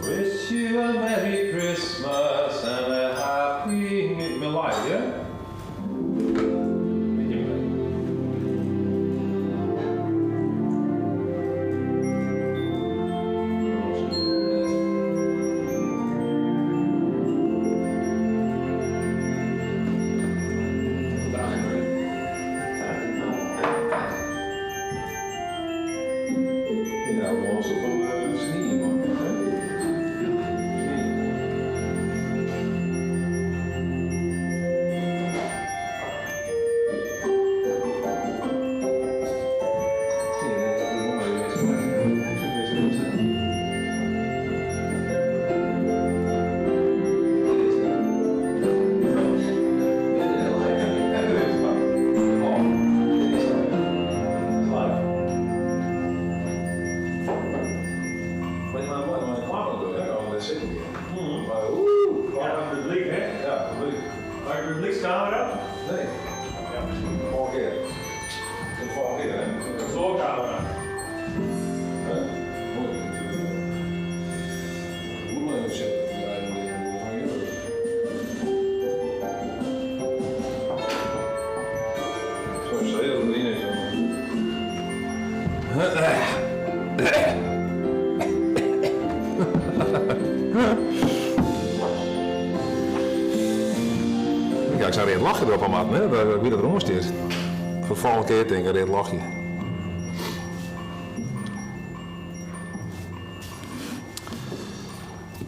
Wish you a Merry Christmas and a Happy New Year. Live, ja? Ja, publyk, hè? Ja, publyk. Mei de publykskamera? Nee. Ja. Volgende keer. De volgende keer, hè? Kantoarkamera. Ja. Mooi. Hoe lang zit het? Zo, zei dat erin is. Ja, ik zou het lachje erop aan hè? Wie dat erom staat. Voor de volgende keer denk ik, het lachje.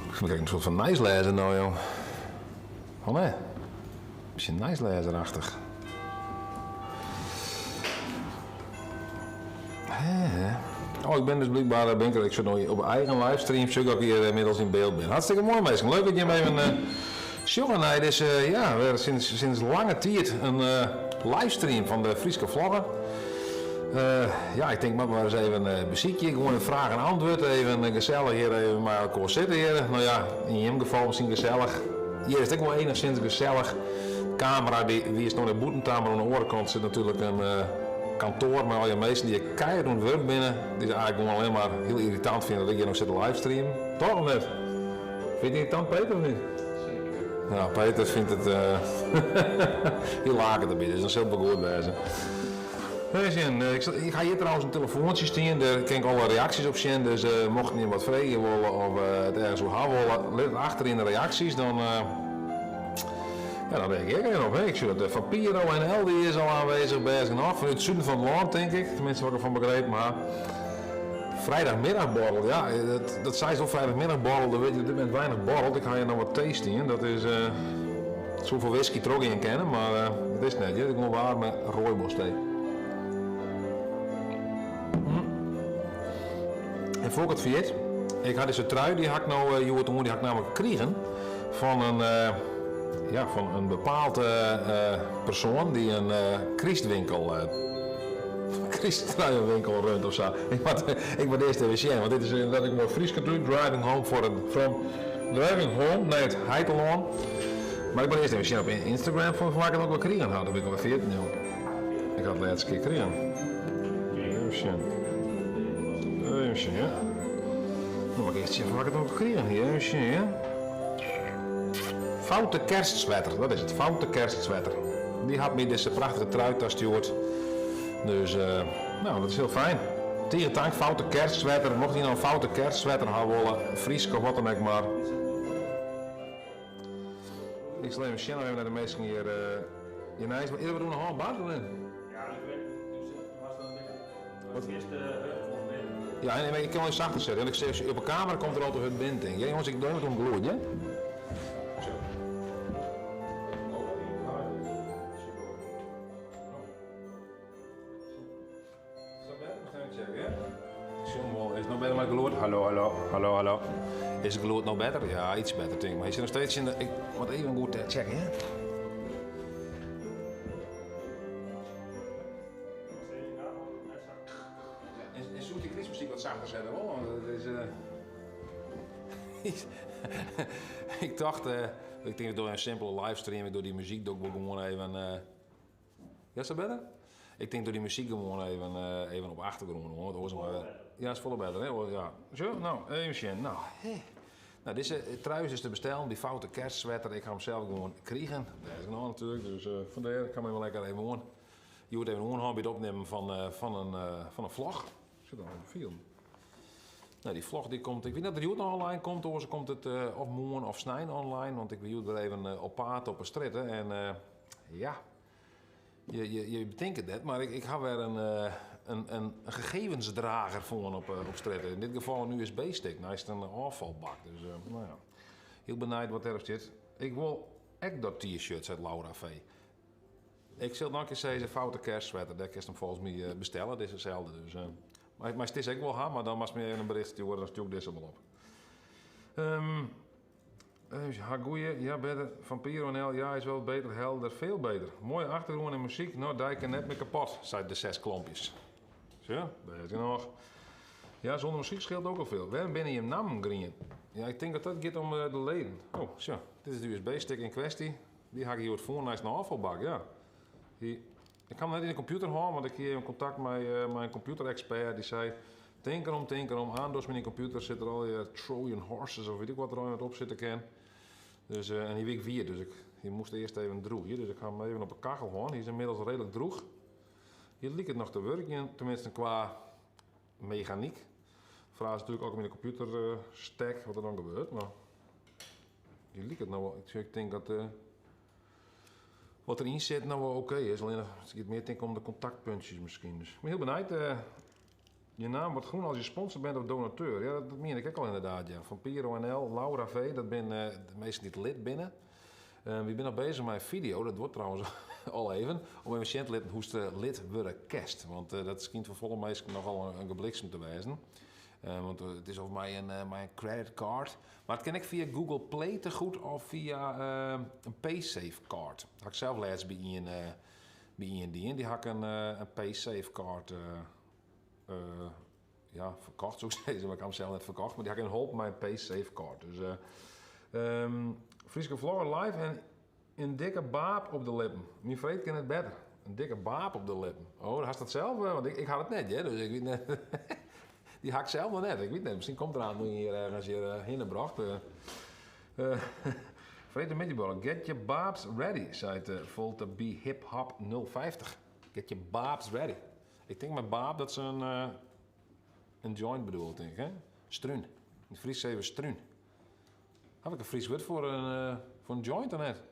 Ik krijg een soort van nijslezer nou, joh. Oh nee. Misschien nijslezerachtig. Hè? Oh, ik ben dus blijkbaar, ben ik, ik zit nog op eigen livestream, zoek dat ik hier inmiddels in beeld ben. Hartstikke mooi, mensen. Leuk dat je me even uh, nee, dit is ja, weer sinds lange tijd een livestream van de Fryske Vlogger. Ja, ik denk maar maar eens even een beziekje. Gewoon een vraag en antwoord. Even gezellig hier even met elkaar zitten hier. Nou ja, in je geval misschien gezellig. Hier is het ook wel enigszins gezellig. De camera die, die is nog in Boetentaam, maar aan de orenkant zit natuurlijk een kantoor met al je meesten die je keihard doen werk binnen. Die is eigenlijk gewoon alleen maar heel irritant vinden dat ik hier nog zit te livestreamen. Toch of net? Vind je het irritant, Peter, of niet? Zeker. Nou, Peter vindt het heel lager erbij, dus dat is heel goed bij ze. Ik, ik ga hier trouwens een telefoontje staan, daar kan ik alle reacties op zien. Dus mochten je wat vragen willen of het ergens hoe hebben willen, let het achter in de reacties, dan, ja, dan reageer ik erop. Hè. Ik zie dat de Vampiro NL die is al aanwezig bij zich vanuit het zuiden van het land, denk ik. Tenminste, wat ik ervan begreep. Maar vrijdagmiddagborrel, ja, dat zei ze al, vrijdagmiddagborrel, daar weet je op dit moment weinig borrel. Ik ga je nog wat thee staan, dat is zoveel whisky trok in kennen, maar het is net, ja. Ik moet warme rooibos thee. En voor ik het vergeet, ik had deze trui, die had ik nou, die had ik namelijk gekregen van een, ja, van een bepaald persoon die een kerstwinkel, kersttruienwinkel runt of zo. Ik moet eerst even zien, want dit is dat ik mooi Fries kan doen, driving home for a, from driving home naar het Heiteloon. Maar ik moet eerst even zien op Instagram van waar ik het ook wel gekregen had. Dat ben ik al 14 joh. Ik had het laatste keer gekregen. Even zien. Even zien, ja. Nou, moet ik eerst zien waar ik het ook gekregen hier. Even zien, ja. Foute kerstsweater, dat is het, foute kerstsweater. Die had me deze prachtige trui gestuurd. Dus, nou, dat is heel fijn. Tegen tank, foute kerstsweater. Mocht je nou een foute kerstsweater hebben willen, Fries of wat dan ook maar. Ik zal even snel even naar de mensen hier. Je nice, maar eerder doen nog een Bart of niet? Ja, ik weet dus was dan wat het eerste hut Ja, en ik kan wel eens zachter zetten. Want ik zeg, op de camera komt er altijd het binnen, denk ik. Ja, jongens, ik doe het om gloed, ja? Zo. Is het nog beter met geluid? Hallo, hallo, hallo, hallo. Is het geluid nog beter? Ja, iets beter, denk ik. Maar hij zit nog steeds in de... Ik moet even goed checken, hè? En zoek die kerstmuziek wat zachter zetten, hoor. Want het is, ik dacht, ik denk door een simpele livestream, door die muziek doe ik wel gewoon even. Ja, is dat beter? Ik denk door die muziek gewoon even op achtergrond, hoor. Dat hoor ze maar. Ja, is volle beter, hè? Ja. Zo, nou, even zien. Nou, hé. Nou, dizze trui is dus te bestellen by Foute Kerstswetter. Ik ha him sels gewoan krigen. Dêr is genôch natuerlik, dus fandêr ik ha him even lekker even oan. Hjoed even oanhâlden by it opnimmen fan, fan, in, fan in vlog. Sit al in film. Nou, dy vlog die komt, ik wit net oft er hjoed noch online komt, oars komt it of moarn of snein online, want ik wie hjoed wer even op paad op 'e strjitte en ja, je, je, je betinke it net, mar ik, ik ha wer in, in, in gegevensdrager fûn op, op strjitte. Yn dit gefal in USB-stick neist in ôffalbak. Dus, nou ja, hiel benijd wat dêrop stiet. Ik wol ek dat T-shirt, seit Laura V. Ik sil noch in kear sizze, Foute Kerstswetter, dêr kinst him folgens my bestelle, dizze selde. Dus, mar meist dizze ek wol ha, mar dan moatst my even in bericht stjoere, dan stjoer ik dizze wol op. Um, ha goeie, ja better. Van Piro NL, ja is wel beter, helder, veel beter. Mooie achtergrûn en muzyk, no dy kin net mear kapot, seit de Zes Klompjes. Zo, bêst genôch. Ja, sûnder muzyk skeelt ek al folle. Wêrom binne jim nammen grien? Ja, ik tink dat dat giet om de leden. Oh, zo, dit is de USB-stick yn kwestje. Dy ha ik hjoed fûn neist in ôffalbak, ja. Dy, ik ha him net yn de kompjûter hân, want ik hie even kontakt mei, uh, mei in kompjûterekspert. Dy sei, tink derom, tink derom, aandos mei dyn kompjûter sit der allegear Trojan horses of wit ik wat der allegear op sitte kin. Dus, uh, en hy wie wiet, dus ik, hy moast earst even droegje. Dus ik ha him even op 'e kachel hân. Hy is ynmiddels reedlik droech. Hy liket noch te wurkjen, teminsten kwa mechanyk. Fraach is natuerlik ek om yn de kompjûter uh, stek wat der dan gebeurt, mar dy liket no wol. Ik tink dat uh, wat deryn sit no wol oké is. Allinnich it giet mear tink om de kontaktpuntsjes miskien. Dus ik bin hiel benijd. Uh, je naam wordt groen als je sponsor bent of donateur. Ja, dat, dat meen ik ek al ynderdaad. Ja. Van Piro NL, Laura V, dat binne uh, de minsken dy't lid binne. Uh, wy binne noch beuzich mei in fideo, dat duorret trouwens al even, om even sjen te litten hoe'tst lid wurde kinst. Want uh, dat skynt foar folle minsken nochal in, in gebliksem te wêzen. Uh, want it is of mei in, mei in creditcard, mar it kin ek fia Google Play te goed of fia in PaySafe card. Dat ha ik sels lêst by ien, by ien dien. Dy ha ik in, in PaySafe card ja, ferkocht, soe ik sizze, mar ik ha him sels net ferkocht. Mar dy ha ik even holpen mei in PaySafe card. Dus um, Fryske vlogger live en in dikke baap op de lippen. Myn freed kin it better. In dikke baap op de lippen. Oh, hast dat sels? Want ik, ik ha it net, hear, dus ik wit net. Dy ha ik sels noch net. Ik wit net, miskien komt der oan hjir ergens hjir uh, hinne brocht. Uh, uh, Freed de middeiborrel. Get your baabs ready, seit uh, Volte B Hip Hop 050. Get your baabs ready. Ik tink mei baap dat se in, uh, in joint bedoelt, tink ik, hè? Strún. Yn it Frysk sizze we strún. Ha ik in Frysk wurd foar in, uh, foar in joint of net?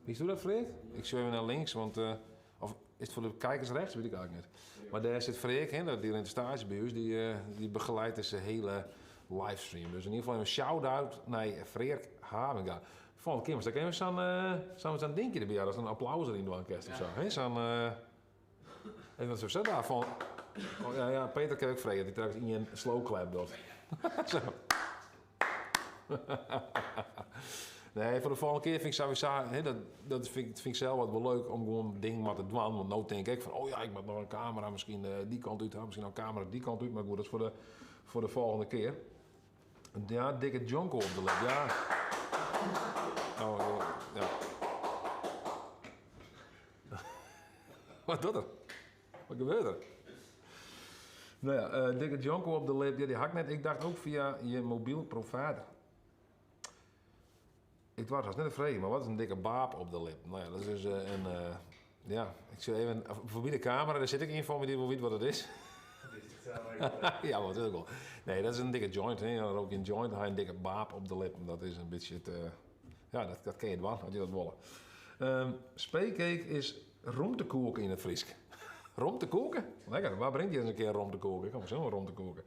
Witsto dat, Freek? Ik sjoch even nei links, want... Uh, of is it foar de kijkers rechts? Wit ik eigentlik net. Mar dêr sit Freek, hè, dy rint de staazje by ús, dy, uh, dy begeleidt dizze hiele livestream. Dus yn ieder gefal even shout-out nei Freek Havenga. Folgjende kear moatst ek even sa'n uh, sa'n sa'n dinkje derby ha, datst in applaus deryn dwaan kinst of sa. Hè? Sa'n, uh, even wat zo daarvan. Oh, ja, ja, Peter kin ek freegje, dy trouwens ien slow clap docht. Zo. Nee, foar de folgjende kear fyn ik sawiesa, hè, dat, dat fyn ik, fyn ik sels altyd wol leuk om gewoan dingen mar te dwaan. Want no tink ik fan, oh ja, ik moat noch in kamera miskien uh, dy kant út ha, miskien noch in kamera dy kant út. Mar goed, dat is foar de, foar de folgjende kear. Ja, dikke jonko op de lip, ja. Oh, ja. Wat docht er? Wat gebeurt er? Nou ja, uh, dikke jonko op de lip, ja, dy ha ik net. Ik dacht ek fia je mobyl provider. Ik doar it hast net te freegjen, mar wat is in dikke baap op de lip? Nou ja, dat is dus uh, in. Uh, ja, ik sil even foarby de kamera, dêr sit ek ien foar my dy't wol wit wat it is. Ja, wat wil ik wol. Nee, dat is in dikke joint. Hè. Dan rook je in joint, dan ha je in dikke baap op de lippen. Dat is in bytsje it. Uh, ja, dat, dat kin je dwaan, as je dat wolle. Um, Speekeek is romtekoeke yn it Frysk. Romtekoeke? Lekker. Wa bringt hjir ris in kear romtekoeke? Ik ha wol sin yn romtekoeke.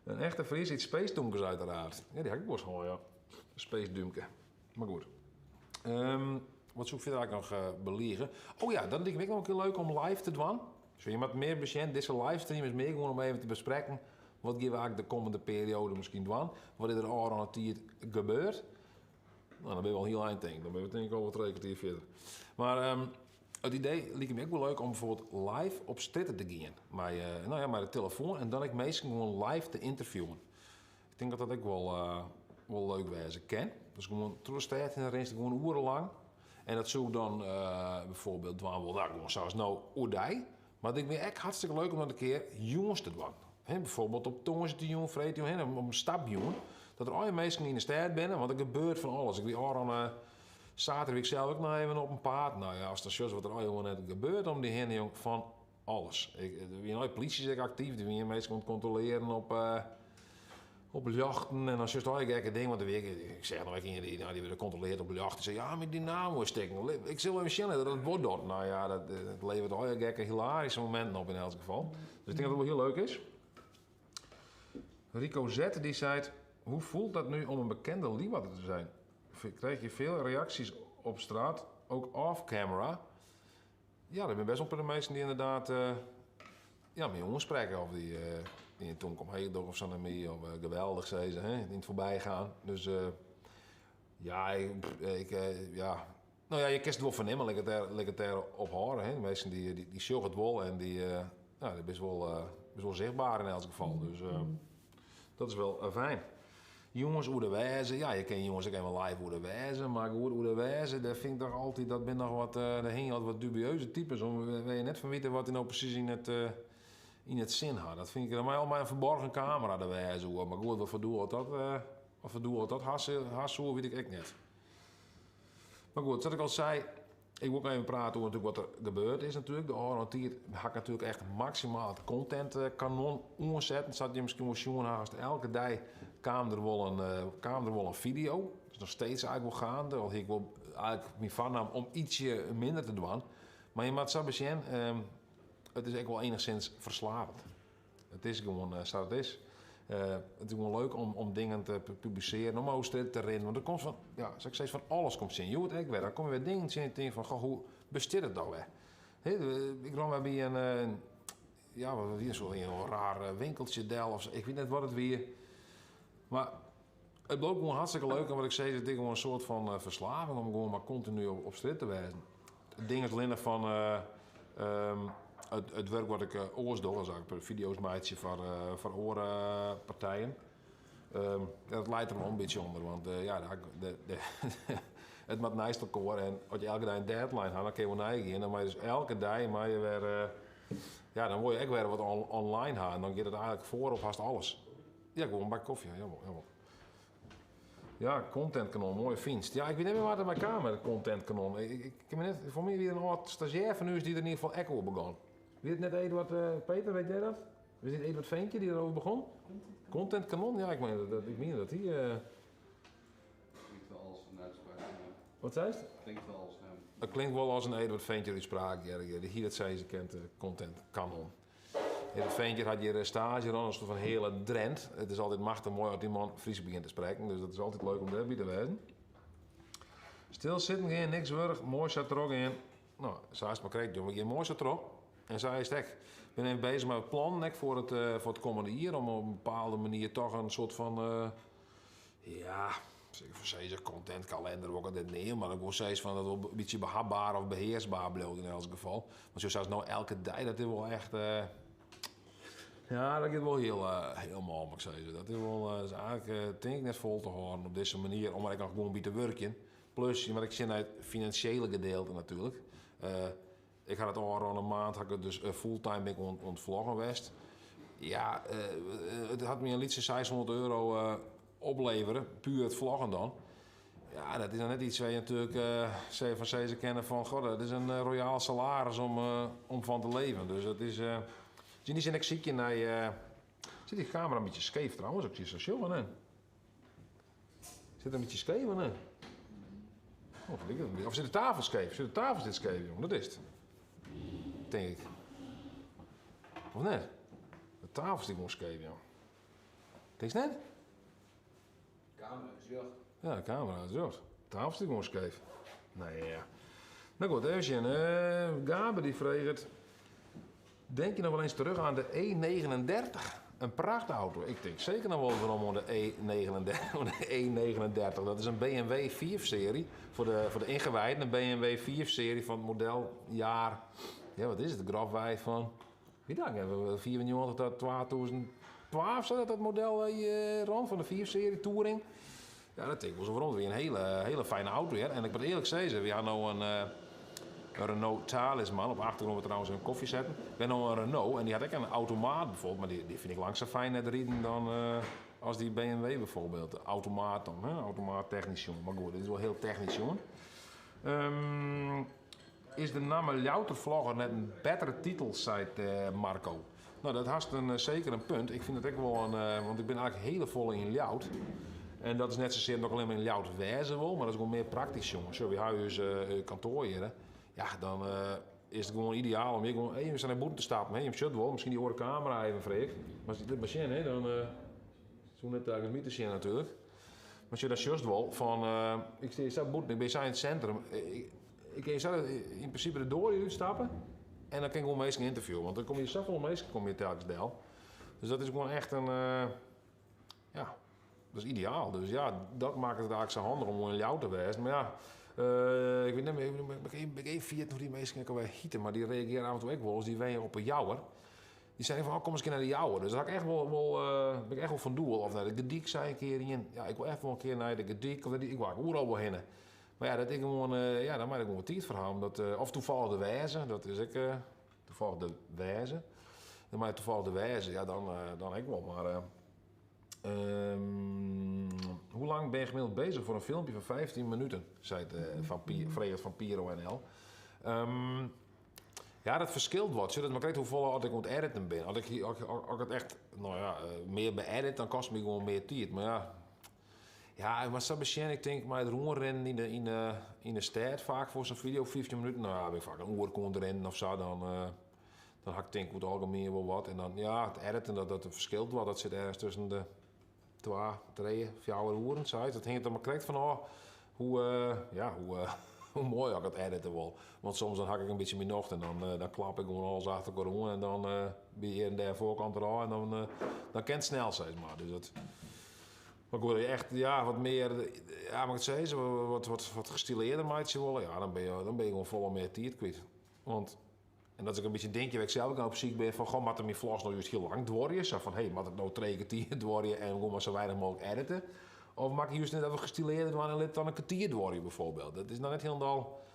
In echte Fries yt speesdúmkes uiteraard. Ja, dy ha ik ek wolris hân, ja. Speesdúmke. Mar goed. Um, wat soe ik fierder eigentlik noch uh, beliege? Oh ja, dat liket my ek noch in kear leuk om live te dwaan. So, je moatte mear besjen. Dizze livestream is mear gewoan om even te besprekken. Wat gean we eigentlik de kommende perioade miskien dwaan? Wat is der ôfrûne tiid gebeurd? Nou, dan binne we al hiel ein tink. Dan binne we tink ik al wol trije kwartier fierder. Mar um, it idee liket my ek wol leuk om bijvoorbeeld live op strjitte te gean. Mei, uh, nou ja, mei de telefoan en dan ek minsken gewoan live te ynterviewen. Ik tink dat dat ek wol, uh, wol leuk wêze kin. Dus gewoan troch de stêd hinne rinst gewoan oerenlang. En dat soe ik dan uh, bijvoorbeeld dwaan wol, nou, gewoan sa as no oerdei. Mar it liket my ek hartstikke leuk om dat in kear jûns te dwaan. Hè, bijvoorbeeld op tongersdeitejûn, freedtejûn, hè, op in stapjûn. Dat der allegear minsken yn de stêd binne, want der gebeurt fan alles. Ik wie ôfrûne saterdei wie ik sels ek noch even op 'en paad. Nou ja, ast dan sjochst wat der allegear net gebeurt om dy hinne, jong, fan alles. Ik, der wiene allegear plysjes ek aktyf, der wiene minsken oan it kontrolearjen op, op ljochten. En dan sjochst allegear gekke dingen, want der wie ek, ik seach noch ek ien dy, nou, dy wurde kontroleard op ljocht. Dy sei, ja, myn dynamo is stikken. Ik sil even sjen dat it wol docht. Nou ja, dat, dat leveret allegear gekke, hilarische momenten op yn elts gefal. Dus ik tink dat it wol hiel leuk is. Rico Z die seit, hoe voelt dat nu om een bekende Liwwadder te zijn? Krijg je veel reacties op straat, ook off-camera? Ja, der binne best wol in pear minsken dy't ynderdaad ja, my oansprekke of dy't dy't in tonk omheech dogge of sa nei my of geweldich sizze, hè, yn it foarbygean. Dus ja, ik, ik, ja. No ja, je kinst it wol fernimme, lit ik it dêr, lit ik it dêr op hâlde. Hè. De minsken dy, dy, dy sjogge it wol en dy, ja, dy bist wol, bist wol sichtber yn elts gefal. Dus dat is wol fijn. Jûns oer de wêze, ja, je kinne jûns ek even live oer de wêze, mar goed, oer de wêze, dêr fyn ik toch altyd, dat binne noch wat, dêr hingje altyd wat dubieuze types om, wêr je net fan witte wat dy no presys yn it sin ha. Dat fyn ik, dan mei al mei in ferborgen kamera de wêze oer, mar goed, wat foar doel dat, wat foar doel dat ha ha soe, wit ik ek net. Mar goed, sa't ik al sei, ik wol ek even prate oer natuerlik wat der gebeurd is natuerlik. De ôfrûne tiid ha ik natuerlik echt maksimaal it contentkanon oansetten. Sa't jim miskien wol sjoen ha, hast elke dei kaam der wol in, kaam der wol in video. Dat is noch steeds eigentlik wol gaande, al hie ik wol eigentlik myn foarnaam om ietsje minder te dwaan. Mar je moatte sa besjen, it is ek wol enigszins ferslavend. It is gewoan sa't it is. It is gewoan leuk om dingen te publisearjen, om oer strjitte te rinnen. Want der komt fan, ja, sa't ik sis, fan alles komt tsjin. Hjoed ek wer. Dan komme wer dingen tsjin en tink fan, goh, hoe bestiet it dan wer? Hè, ik rûn wer by in, ja, wat wie it, zo'n raar winkeltsje del of sa. Ik wit net wat it wie. Mar it bliuwt gewoan hartstikke leuk. En wat ik sis, it is gewoan in soart fan ferslaving om gewoan mar kontinu op strjitte te wêzen. It ding is allinnich fan it wurk wat ik oars doch, as ik fideo's meitsje foar oare partijen, dat leit der wol in bytsje ûnder. Want ja, it moat neist elkoar en as je elke dei in deadline ha, dan kinne je wol neigean. Dan moatte je dus elke dei moatte je wer, ja, dan wolle je ek wer wat online ha en dan giet it eigentlik foar op hast alles. Ja, gewoan in bak kofje, jawol, jawol. Ja, contentkanon, moaie fynst. Ja, ik wit net mear wêr't it mei kaam mei dat contentkanon. Ik, ik, ik kin my net, foar my wie der in âld stazjêr fan ús dy't der yn ieder gefal ek oer begûn. Wie it net Eduard, Peter, weet jij dat? Wie it Eduard Veentje dy't deroer begûn? Contentkanon? Ja, ik meen dat, ik meen dat hy. Klinkt wel als een uitspraak. Wat seist? Klinkt wel als hem. It klinkt wol as in Eduard Veentje útspraak, ja, dy hie dat sizze kind, contentkanon. Eduard Veentje hat hjir staazje rûn, in soart fan heale Drent. It is altyd machtich moai as dy man Frysk begjint te sprekken, dus dat is altyd leuk om dêrby te wêzen. Stil sitten gean, niks wurdich, moai sa trochgean. No, sa is it mar krekt, jonge, we gean moai sa troch. En sa is it ek. Ik bin even bezich mei wat plannen ek foar it kommende jier, om op in bepaalde manier toch in soart fan, ja, sil ik foar sizze, contentkalender wol ik it net neame, mar ik wol sizze fan dat it wol in bytsje behapbaar of behearsbaar bliuwt yn elts gefal. Want sa as no elke dei, dat is wol echt, ja, dat giet wol hiel, hiel mâl, moat ik sizze. Dat is wol, dat is eigentlik, tink ik net fol te hâlden op dizze manier, om der ek noch gewoan by te wurkjen. Plus, je moat ek sjen nei it finansjele gedeelte natuerlik. Ik ha it ôfrûne maand ha ik it dus fulltime bin ik oan it vloggen west. Ja, it hat my in lytse 600 euro oplevere, puer it vloggen dan. Ja, dat is noch net iets wêr je natuerlik fan sizze kinne fan, goh, dat is in royaal salaris om fan te leven. Dus dat is, dus yn dy sin ek sykje nei, sit dy kamera in bytsje skeef trouwens, ik sil sa sjoggen, hè. Sit in bytsje skeef, of net? Oh, dat liket in bytsje. Of sit de tafel skeef? Sit de tafel sit skeef, jonge? Dat is it. Tink ik. Of net? De tafel sit gewoan skeef, jonge. Tinkst net? De kamera is rjocht. Ja, de kamera is rjocht. De tafel sit gewoan skeef. Nee, ja. Nou goed, even sjen. Gabe die freget... Denk je nog wel eens terug aan de E39? Een prachtauto. Ik denk zeker nog wel werom oan de E39. Oan de E39. Dat is in BMW 5-serie. Foar de ingewijden, in BMW 5-serie fan it modeljaar... Ja, wat is it? Grofwei fan... Wie dat? 95 tot 2012 of sa dat dat model rûn fan de 5-serie Touring. Ja, dat tink ik wol sa werom. Dat wie in hiele, hiele fijne auto, hear. En ik moat earlik sizze, wy ha no in Renault Talisman. Op de achtergrûn wurdt trouwens in kofje setten. We ha no in Renault en dy hat ek in automaat bijvoorbeeld, mar dy fyn ik lang sa fijn net riden dan. As die BMW bijvoorbeeld, de automaat dan, hè? Automaat technysk sjoen. Mar goed, dit is wol hiel technysk sjoen. Is de namme Ljouwerter Vlogger net in bettere titel, seit Marco. No, dat hast in, seker in punt. Ik fyn it ek wol in, want ik bin eigentlik hiele folle yn Ljouwert. En dat is net sasear omdat ik allinne mar yn Ljouwert wêze wol, mar dat is gewoan mear praktysk sjoen. Sjoch, wy hawwe ús kantoar hjir. Ja, dan is it gewoan ideaal om hjir gewoan even sa nei bûten te stappen. Hè. Jim sjocht wol, miskien dy oare kamera even freek. Mar lit mar sjen, hè, dan soe net telkens my te sjen natuerlik. Mar sjoch, dan sjochst wol fan, ik stean sa bûten, ik bin sa yn it sintrum. Ik kin sa yn prinsipe de doar hjir útstappe en dan kin ik gewoan minsken ynterviewe. Want der komme hjir safolle minsken komme hjir telkens del. Dus dat is gewoan echt in, ja, dat is ideaal. Dus ja, dat makket it eigentlik sa handich om yn Ljouwert te wêzen. Mar ja, ik wit net mear, ik bin even ferjitten hoe't dy minsken ek alwer hite, mar dy reagearje af en toe ek wolris. Dy wenje op 'e Jouwer. Dy seinen fan, oh, kom ris in kear nei de Jouwer. Dus dat ha ik echt wol, wol, bin ik echt wol fan doel. Of nei de Gerdyk, sei in kear ien. Ja, ik wol echt wol in kear nei de Gerdyk. Of nei dy, ik wol eigentlik oeral wol hinne. Mar ja, dat ik gewoan, ja, dan moat ik gewoan tiid foar ha. Omdat, of toevallig der wêze, dat is ek toevallig der wêze. Dan moat ik toevallig der wêze, ja, dan, dan ek wol. Mar hoe lang ben je gemiddeld bezig voor een filmpje van 15 minuten? Seit Van Pier, freget Van Piero NL. Ja, dat ferskilt wat. Sjoch, dat mar krekt hoefolle as ik oan it editen bin. As ik, as, as ik it echt, no ja, mear beëdit, dan kostet my gewoan mear tiid. Mar ja, ja, mar sa besjen, ik tink mei it rûnrinnen yn de, yn de, yn de stêd faak foar sa'n fideo, 15 minuten, no ja, bin ik faak in oerke oan it rinnen of sa, dan, dan ha ik tink oer it algemien wol wat. En dan, ja, it editen, dat, dat ferskilt wat. Dat sit ergens tusken de twa, trije, fjouwer oeren, sayts. Dat hinget der mar krekt fan ôf hoe, ja, hoe, hoe moai ik it edite wol. Want soms dan ha ik in bytsje myn nocht en dan, dan klap ik gewoan alles achter elkoar oan en dan by hjir en dêr foarkant derôf en dan, dan kin it snel, sis mar. Dus dat, mar goed, as je echt, ja, wat mear, ja, moat ik it sizze, wat, wat, wat gestilearder meitsje wolle, ja, dan binne je, dan binne je gewoan folle mear tiid kwyt. Want En dat is ek in bytsje in dinkje wêr't ik sels ek nei op syk bin, fan goh, moatte myn vlogs no just hiel lang duorje? Sa fan, hey, moat it no trije kertier duorje en gewoan mar sa weinich mooglik edite? Of moat ik just net wat gestilearder dwaan en lit it dan in kertier duorje bijvoorbeeld? Dat is noch net hielendal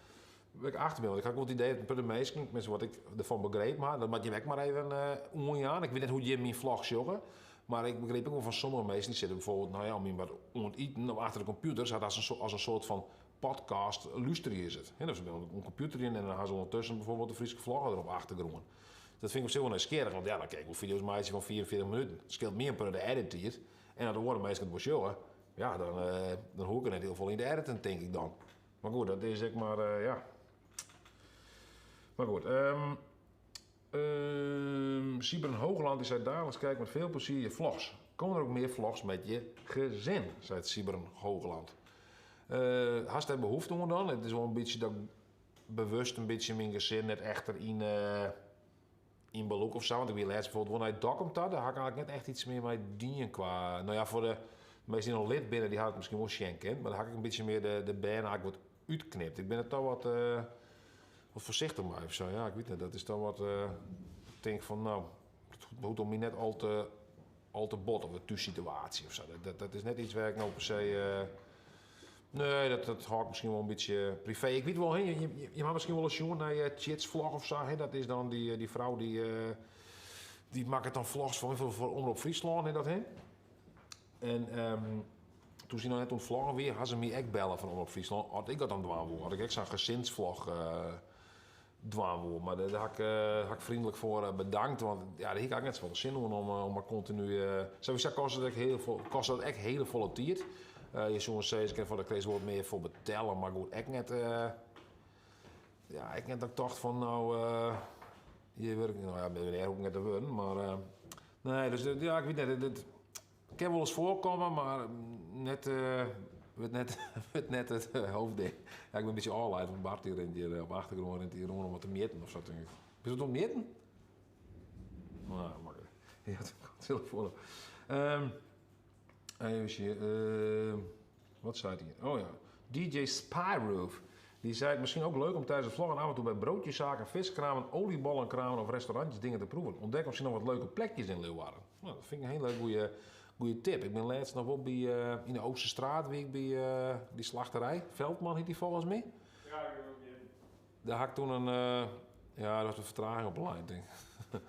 wêr't ik achter bin. Want ik ha wol it idee dat in protte minsken, tenminste wat ik derfan begrepen ha, dat moat jim ek mar even oanjaan. Ik wit net hoe't jim myn vlog sjogge, mar ik begryp ek wol fan sommige minsken, dy sitte bijvoorbeeld, no ja, om myn wat oan it iten of achter de kompjûter, sa as in soart fan podcast lústerje se it. Hè, dus oan kompjûterjen en dan ha se ûndertusken bijvoorbeeld de Fryske vlogger der op achtergrûn. Dat fyn ik op sich wol nijsgjirrich, want ja, dan kin ik wol fideo's meitsje fan 44 minuten. It skeelt my in protte de edittiid. En as de oare minsken it wol sjogge, ja, dan, dan hoech ik der net hiel folle yn te editen, tink ik dan. Mar goed, dat is ek mar, ja. Mar goed, Siebren Hoogland die zei dagelijks kijk met veel plezier je vlogs. Komen er ook meer vlogs met je gezin? Zei Siebren Hoogland. Hast dêr behoefte oan dan? It is wol in bytsje dat ik bewust in bytsje myn gesin net echt deryn yn belûk of sa. Want ik wie lêst bijvoorbeeld wol nei Dokkum ta. Dêr ha ik eigentlik net echt iets mear mei dien kwa... No ja, foar de minsken dy't noch lid binne, dy ha it miskien wol sjen kind. Mar dêr ha ik in bytsje mear de bern eigentlik wat útknipt. Ik bin der toch wat... Wat foarsichtich mei of sa. Ja, ik wit net. Dat is dan wat. Ik tink fan, no, it hoecht om my net al te, al te bot of de thússituaasje of sa. Dat, dat, dat is net iets wêr't ik no per se. Nee, dat, dat hâld ik miskien wol in bytsje privee. Ik wit wol, hè, je, je, je ha miskien wolris sjoen nei Tjits vlog of sa. Hè? Dat is dan dy, dy frou dy, dy makket dan vlogs foar, foar Omrop Fryslân, hè, dat, hè? En toen sy noch net oan it vloggen wie, ha se my ek belle fan Omrop Fryslân oft ik dat dan dwaan woe. Oft ik ek sa'n gesinsvlog dwaan woe. Mar dêr ha ik, ha ik vriendelijk foar bedankt, want ja, dêr hie ik eigentlik net safolle sin oan om, om mar kontinu. Sawiesa kostet it ek hiel folle, kostet dat ek hiele folle tiid. Je soene sizze kinne fan dêr kinst wol wat mear foar betelle, mar goed, ek net, ja, ek net dat ik tocht fan no, hjir wurd ik, no ja, miljonêr hoech ik net te wurden, mar nee, dus ja, ik wit net, it kin wolris foarkomme, mar net, wurdt net, wurdt net it hoofdding. Ja, ik bin in bytsje ôflaat, want Bart dy rint hjir op de achtergrûn rint hy rûn om wat te mjitten of sa, tink ik. Bist wat oan it mjitten? No, maklik. Ja, telefoan op. Even sjen, wat seit hy? Oh ja, DJ Spyroof. Die zei het misschien ook leuk om tijdens het vloggen af en toe bij broodjeszaken, viskramen, oliebollenkramen of restaurantjes dingen te proeven. Ontdek misschien nog wat leuke plekjes in Leeuwarden. Nou, dat vind ik een hele goede, goede tip. Ik ben laatst nog wel bij, in de Oosterstraat, wie ik bij die slachterij. Veldman heet die volgens mij. Ja, ik heb ook Daar had ik toen een, ja, dat was een vertraging op de lijn, denk ik.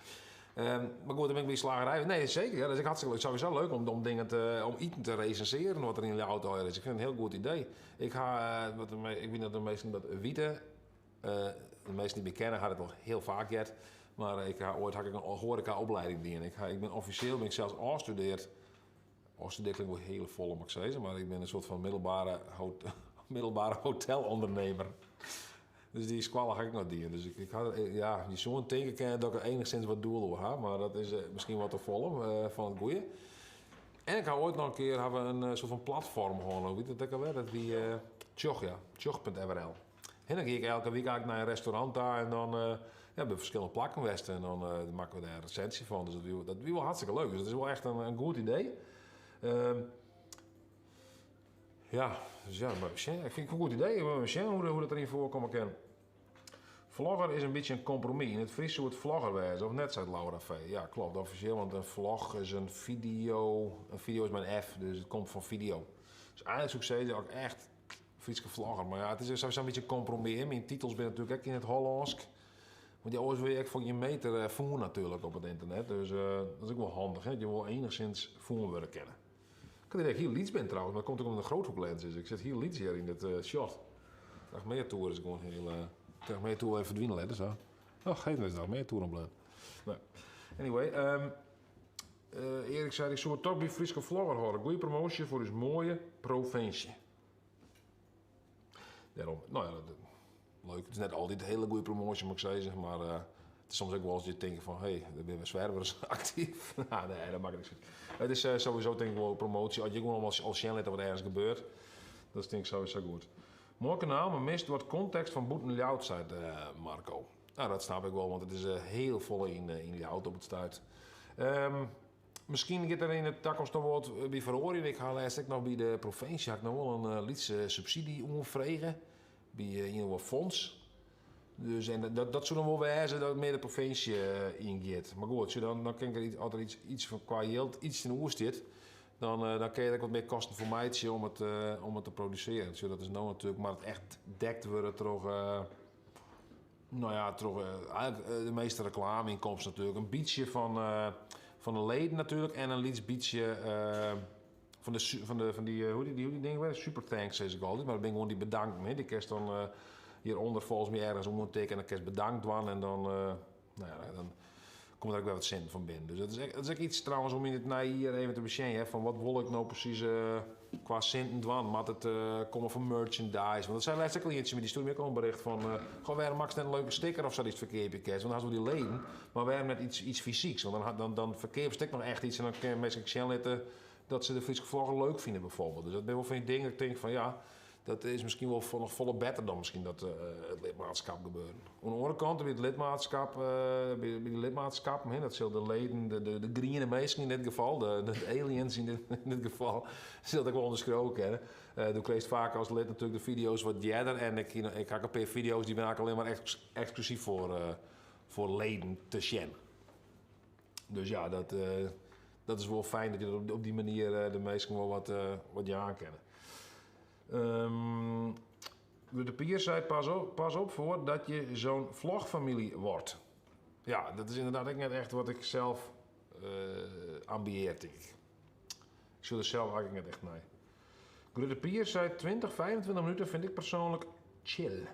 Maar goed, dan bin ik by slagerij. Nee, seker. Ja, dat is ek hartstikke leuk. Sowieso leuk om dingen te, om iten te resensearjen wat der yn Ljouwert allegear is. Ik fyn it in hiel goed idee. Ik ha, wat de me-, ik wit net oft de measten dat witte. De measten dy't my kenne ha dat al hiel faak heard. Mar ik ha oait ha ik in hoareka-opleiding dien. Ik ha, ik bin offisjeel bin ik sels ôfstudeard. Ôfstudeard klinkt wol hiel folle, moat ik sizze, mar ik bin in soart fan middelbare hotelondernemer. Dus dy skoalle ha ik noch dien. Dus ik ha, ja, je soene tinke kinne dat ik der enigszins wat doel oer ha, mar dat is miskien wat te folle fan it goeie. En ik ha oait noch in kear ha we in soart fan platform hân, hoe hjit dat ek alwer? Dat wie Tsjoch, ja. Tsjoch punt F R L. En dan gie ik elke wike eigentlik nei in restaurant ta en dan ja, by ferskillende plakken west en dan makken we dêr in resensie fan. Dus dat wie wol hartstikke leuk. Dus dat is wol echt in goed idee. Ja, dus ja, mar sjen, ik fyn it in goed idee. We sjen hoe dat deryn foarkomme kin. Vlogger is in bytsje in kompromis. Yn it Frysk soe it vlogger wêze, of net, seit Laura V. Ja, klopt, offisjeel, want in vlog is in video. In video is mei in F, dus it komt fan video. Dus eigentlik soe ik sizze, as ik echt Fryske vlogger, mar ja, it is sowieso in bytsje in kompromis. Myn titels binne natuerlik ek yn it Hollânsk. Want ja, oars wurd je ek foar gjin meter fûn natuerlik op it ynternet. Dus dat is ek wol handich, hè, dat je wol enigszins fûn wurde kinne. Ik had het idee dat ik hiel lyts bin trouwens, mar dat komt ek omdat it in groothoeklens is. Ik sit hiel lyts hjir yn dit shot. De Achmeatoer is gewoan hiel de Achmeatoer even ferdwine litte, sa. Oh, geef me eens de Achmeatoer oan bleaun. Nee. Anyway, Erik sei, ik soe it toch by Fryske vlogger hâlde. Goeie promoasje foar ús moaie provinsje. Dêrom, no ja, dat, leuk. It is net altyd hiele goede promoasje, moat ik sizze, mar it is soms ek wol as je tinke fan, hé, der binne wer swervers aktyf. Nou, nee, dat makket niks út. It is sowieso tink ik wol promoasje, as je gewoan al sjen litte wat ergens gebeurt, dat is tink ik sowieso goed. Moai kanaal, mar mist wat kontekst fan bûten Ljouwert, seit Marco. Nou, dat snap ik wol, want it is hiel folle yn Ljouwert op it stuit. Miskien giet der yn de takomst noch wol wat by feroarjen. Ik ha lêst ek noch by de provinsje ha ik noch wol in lytse subsydy oanfrege by ien of oar fonds. Dus, en dat, dat soe dan wol wêze dat mear de provinsje yngiet. Mar goed, sjoch, dan, dan kin ik der iets, as der iets, iets fan kwa jild iets tsjinoer stiet, dan, dan kin je der ek wat mear kosten foar meitsje om it te produsearjen. Sjoch, dat is no natuerlik, mar it echt dekt wurde troch, Nou ja, troch eigentlik de measte reklameinkomsten natuerlik. In bytsje fan de leden natuerlik en in lyts bytsje fan de fan de, fan dy, hoe die, hoe die dingen wer? Super thanks sis ik altyd, mar dat binne gewoan dy bedanken. Hè. Dy kinst dan hjirûnder folgens my ergens oantikke en dan kinst bedankt dwaan en dan, nou ja, dan komt der ek wer wat sinten fan binnen. Dus dat is ek iets trouwens om yn it nije jier even te besjen, hè, fan wat wol ik no presys kwa sinten dwaan. Moat it komme fan merchandise? Want dat sei lêst ek al ientsje, mar dy stjoerde my ek al in bericht fan, goh, wêrom makkest net in leuke sticker of sa dy'tst ferkeapje kinst? Want dan hast wol dy leden, mar wêrom net iets fysyks? Want dan ferkeapst ek noch echt iets en dan kinne minsken ek sjen litte dat se de Fryske vlogger leuk fine bijvoorbeeld. Dus dat binne wol fan dy dingen dat ik tink fan ja, dat is miskien wol noch folle better dan miskien dat it lidmaatskap gebeuren. Oan de oare kant, by it lidmaatskap, by de lidmaatskappen, hè, dat sil de leden, de griene minsken yn dit gefal, de aliens yn dit gefal, sil it ek wol ûnderskriuwe kinne. Do krijst faak as lid natuerlik de fideo's wat earder en ik ha ek in pear fideo's dy binne eigentlik allinne mar eksklusyf foar leden te sjen. Dus ja, dat is wol fijn dat je dat op dy manier de minsken wol wat jaan kinne. De Pier sei, pas op, pas op voor dat je zo'n vlogfamilie wordt. Ja, dat is ynderdaad ek net echt wat ik sels ambieer, tink ik. Ik sil der sels eigentlik net echt nei. Grutte Pier sei, 20, 25 minuten vind ik persoonlijk chill.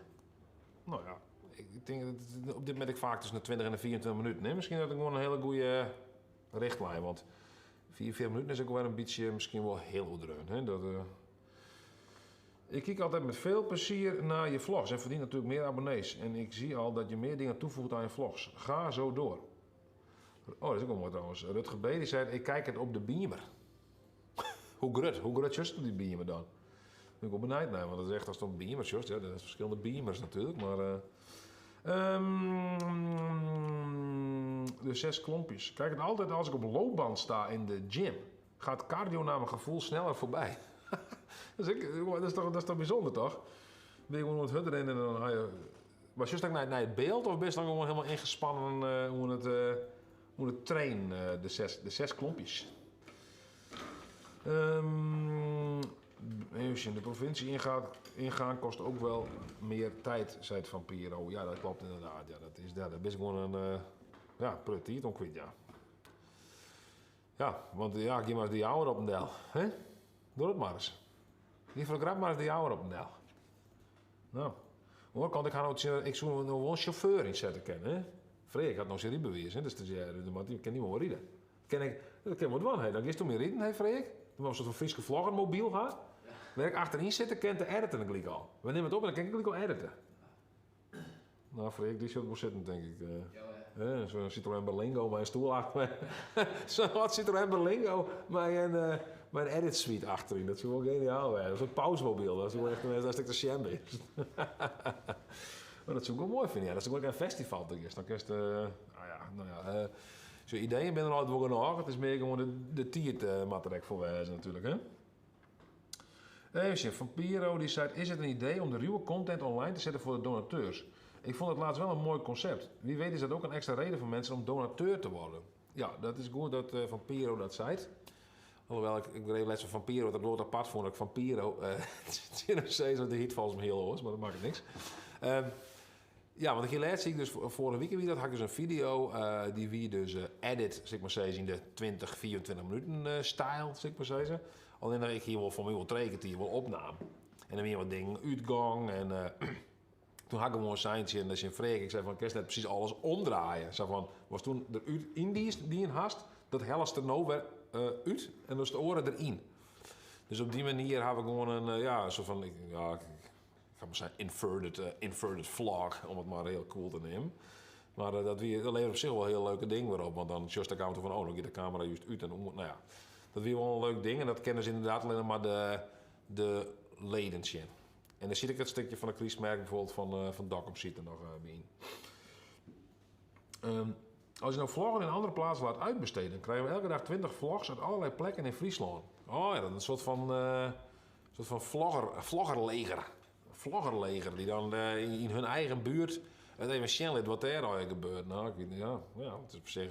Nou ja, ik tink dat op dit momint ek faak tusken de 20 en de 24 minuten. Hè? Miskien dat ik gewoan in hiele goede richtlijn, want 44 minuten is ek wer in bytsje miskien wol hiel oerdreaun. Hè? Dat ik kijk altijd met veel plezier naar je vlogs en verdien natuurlijk meer abonnees. En ik zie al dat je meer dingen toevoegt aan je vlogs. Ga zo door. Oh, dat is ook wel mooi trouwens. Rutger B. die zei, ik kijk het op de beamer. Hoe grut? Hoe grut is die beamer dan? Ben ik wel benijd naar, want dat is echt als het om beamers is. Ja, dat zijn verschillende beamers natuurlijk, maar de 6 klompjes. Kijk het altijd als ik op loopband sta in de gym. Gaat cardio naar mijn gevoel sneller voorbij. Dat is toch bijzonder, toch? Ben je gewoon aan het hut erin en dan ga je... Maar juist ook naar het beeld of ben je dan gewoon helemaal ingespannen hoe het trainen, de 6 klompjes? Even zien, de provincie ingaan kost ook wel meer tijd, zei het Van Piero. Ja, dat klopt inderdaad. Ja, dat is, ja, dat is gewoon een Ja, protte tiid oan kwyt, ja. Ja, want ja, gean mar ris de Jouwer op en del. Hè? Doch dat mar ris. Gean foar de grap mar ris de Jouwer op en del. No, oan de oare kant, ik ha no tsjin, ik soe no wol in sjauffeur ynsette kinne, hè? Freek hat no syn rydbewiis, hè, de stagiair, dus dan moat dy, kin dy wol ride. Kin ik, dat kin wol dwaan, hè. Dan giest do mei riden, hè, Freek? Dan moat we in soart fan Fryske vloggermobyl ha, wêr ik achteryn sitte kin te editen gelyk al. We nimme it op en dan kin ik gelyk al edite. No, Freek, dy sjocht wol sitten, tink ik. Ja, zo'n Citroën Berlingo mei in stoel achter. Zo'n âld Citroën Berlingo mei in, uh, mei in edit suite achteryn. Dat soe wol geniaal wêze. Zo'n pausmobiel, dat soe echt as ik te sjen bin. Maar dat soe ik wol moai fine, ja. Dat is ek in festival te Dan kinst, uh, nou ja, nou ja, uh, zo ideeën binne der altyd wol genôch. It is mear gewoan de, de tiid uh, moat der ek foar wêze natuerlik, hè? Even sjen, Vampiro die zei, is het een idee om de ruwe content online te zetten voor de donateurs? Ik vond het laatst wel een mooi concept. Wie weet is dat ook een extra reden voor mensen om donateur te worden. Ja, dat is goed dat uh, Vampiro dat zei. Alhoewel, ik, ik begreep les van Vampiro, dat woord apart vond ik Vampiro. Uh, de hit volgens mij heel oors, maar dat maakt niks. Um, ja, want ik laatst zie ik dus vorige week wie dat had ik dus een video uh, die wie dus uh, edit, zeg maar zeggen, in de 20, 24 minuten uh, stijl, zeg maar zeggen. Alleen dat ik hier wel voor mij wel twee keer wel opnam. En dan weer wat dingen uitgang en toen had ik gewoon een seintje en dat is in Freek. Ik zei van, ik net precies alles omdraaien. Zo van, was toen er uit in die, die een hast, dat hellest er nou weer uit en dus de oren erin. Dus op die manier hebben we gewoon een, ja, een soort van, ja, ik ga maar zeggen, inverted, inverted vlog, om het maar heel cool te nemen. Maar dat, wie, dat levert op zich wel een heel leuke ding weer op. Want dan just de camera van, oh, dan gaat de camera juist uit. En om, nou ja, dat weer wel een leuk ding. En dat kennen ze inderdaad alleen maar de, de leden zien. En dan zie ik het stukje van de Kriesmerk bijvoorbeeld van, van Dokkum zit er nog bij in. Als je nou vloggen in andere plaatsen laat uitbesteden, dan krijgen we elke dag 20 vlogs uit allerlei plekken in Friesland. Oh ja, dat is een soort van vlogger, vloggerleger. Vloggerleger die dan in hun eigen buurt het even zien wat daar eigenlijk gebeurt. Nou, ik weet niet, ja, ja, het is op zich.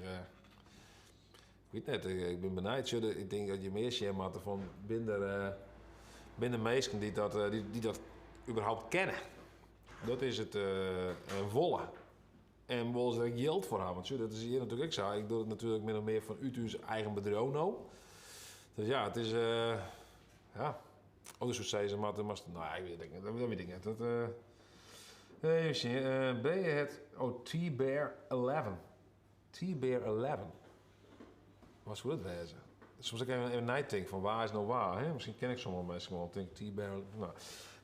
Ik weet net, ik ben benijd. Ik denk dat je meer zien moet van binnen, binnen mensen die dat überhaupt kennen. Dat is het uh, wollen. En wollen ze er geld voor hebben. Want dat is hier natuurlijk ik zo. Ik doe het natuurlijk min of meer van uit uw eigen bedrijf nou. Dus ja, het is. Ja. Oh, dus hoe zei ze, maar, nou, ik weet het niet. Dat weet ik niet. Dat, even zien. Ben je het... Oh, T-Bear 11. T-Bear 11. Wat zou dat wezen? Soms ik even, even nadenken van waar is nou waar. Hè? Misschien ken ik sommige mensen gewoon. Denk T-Bear... Nou.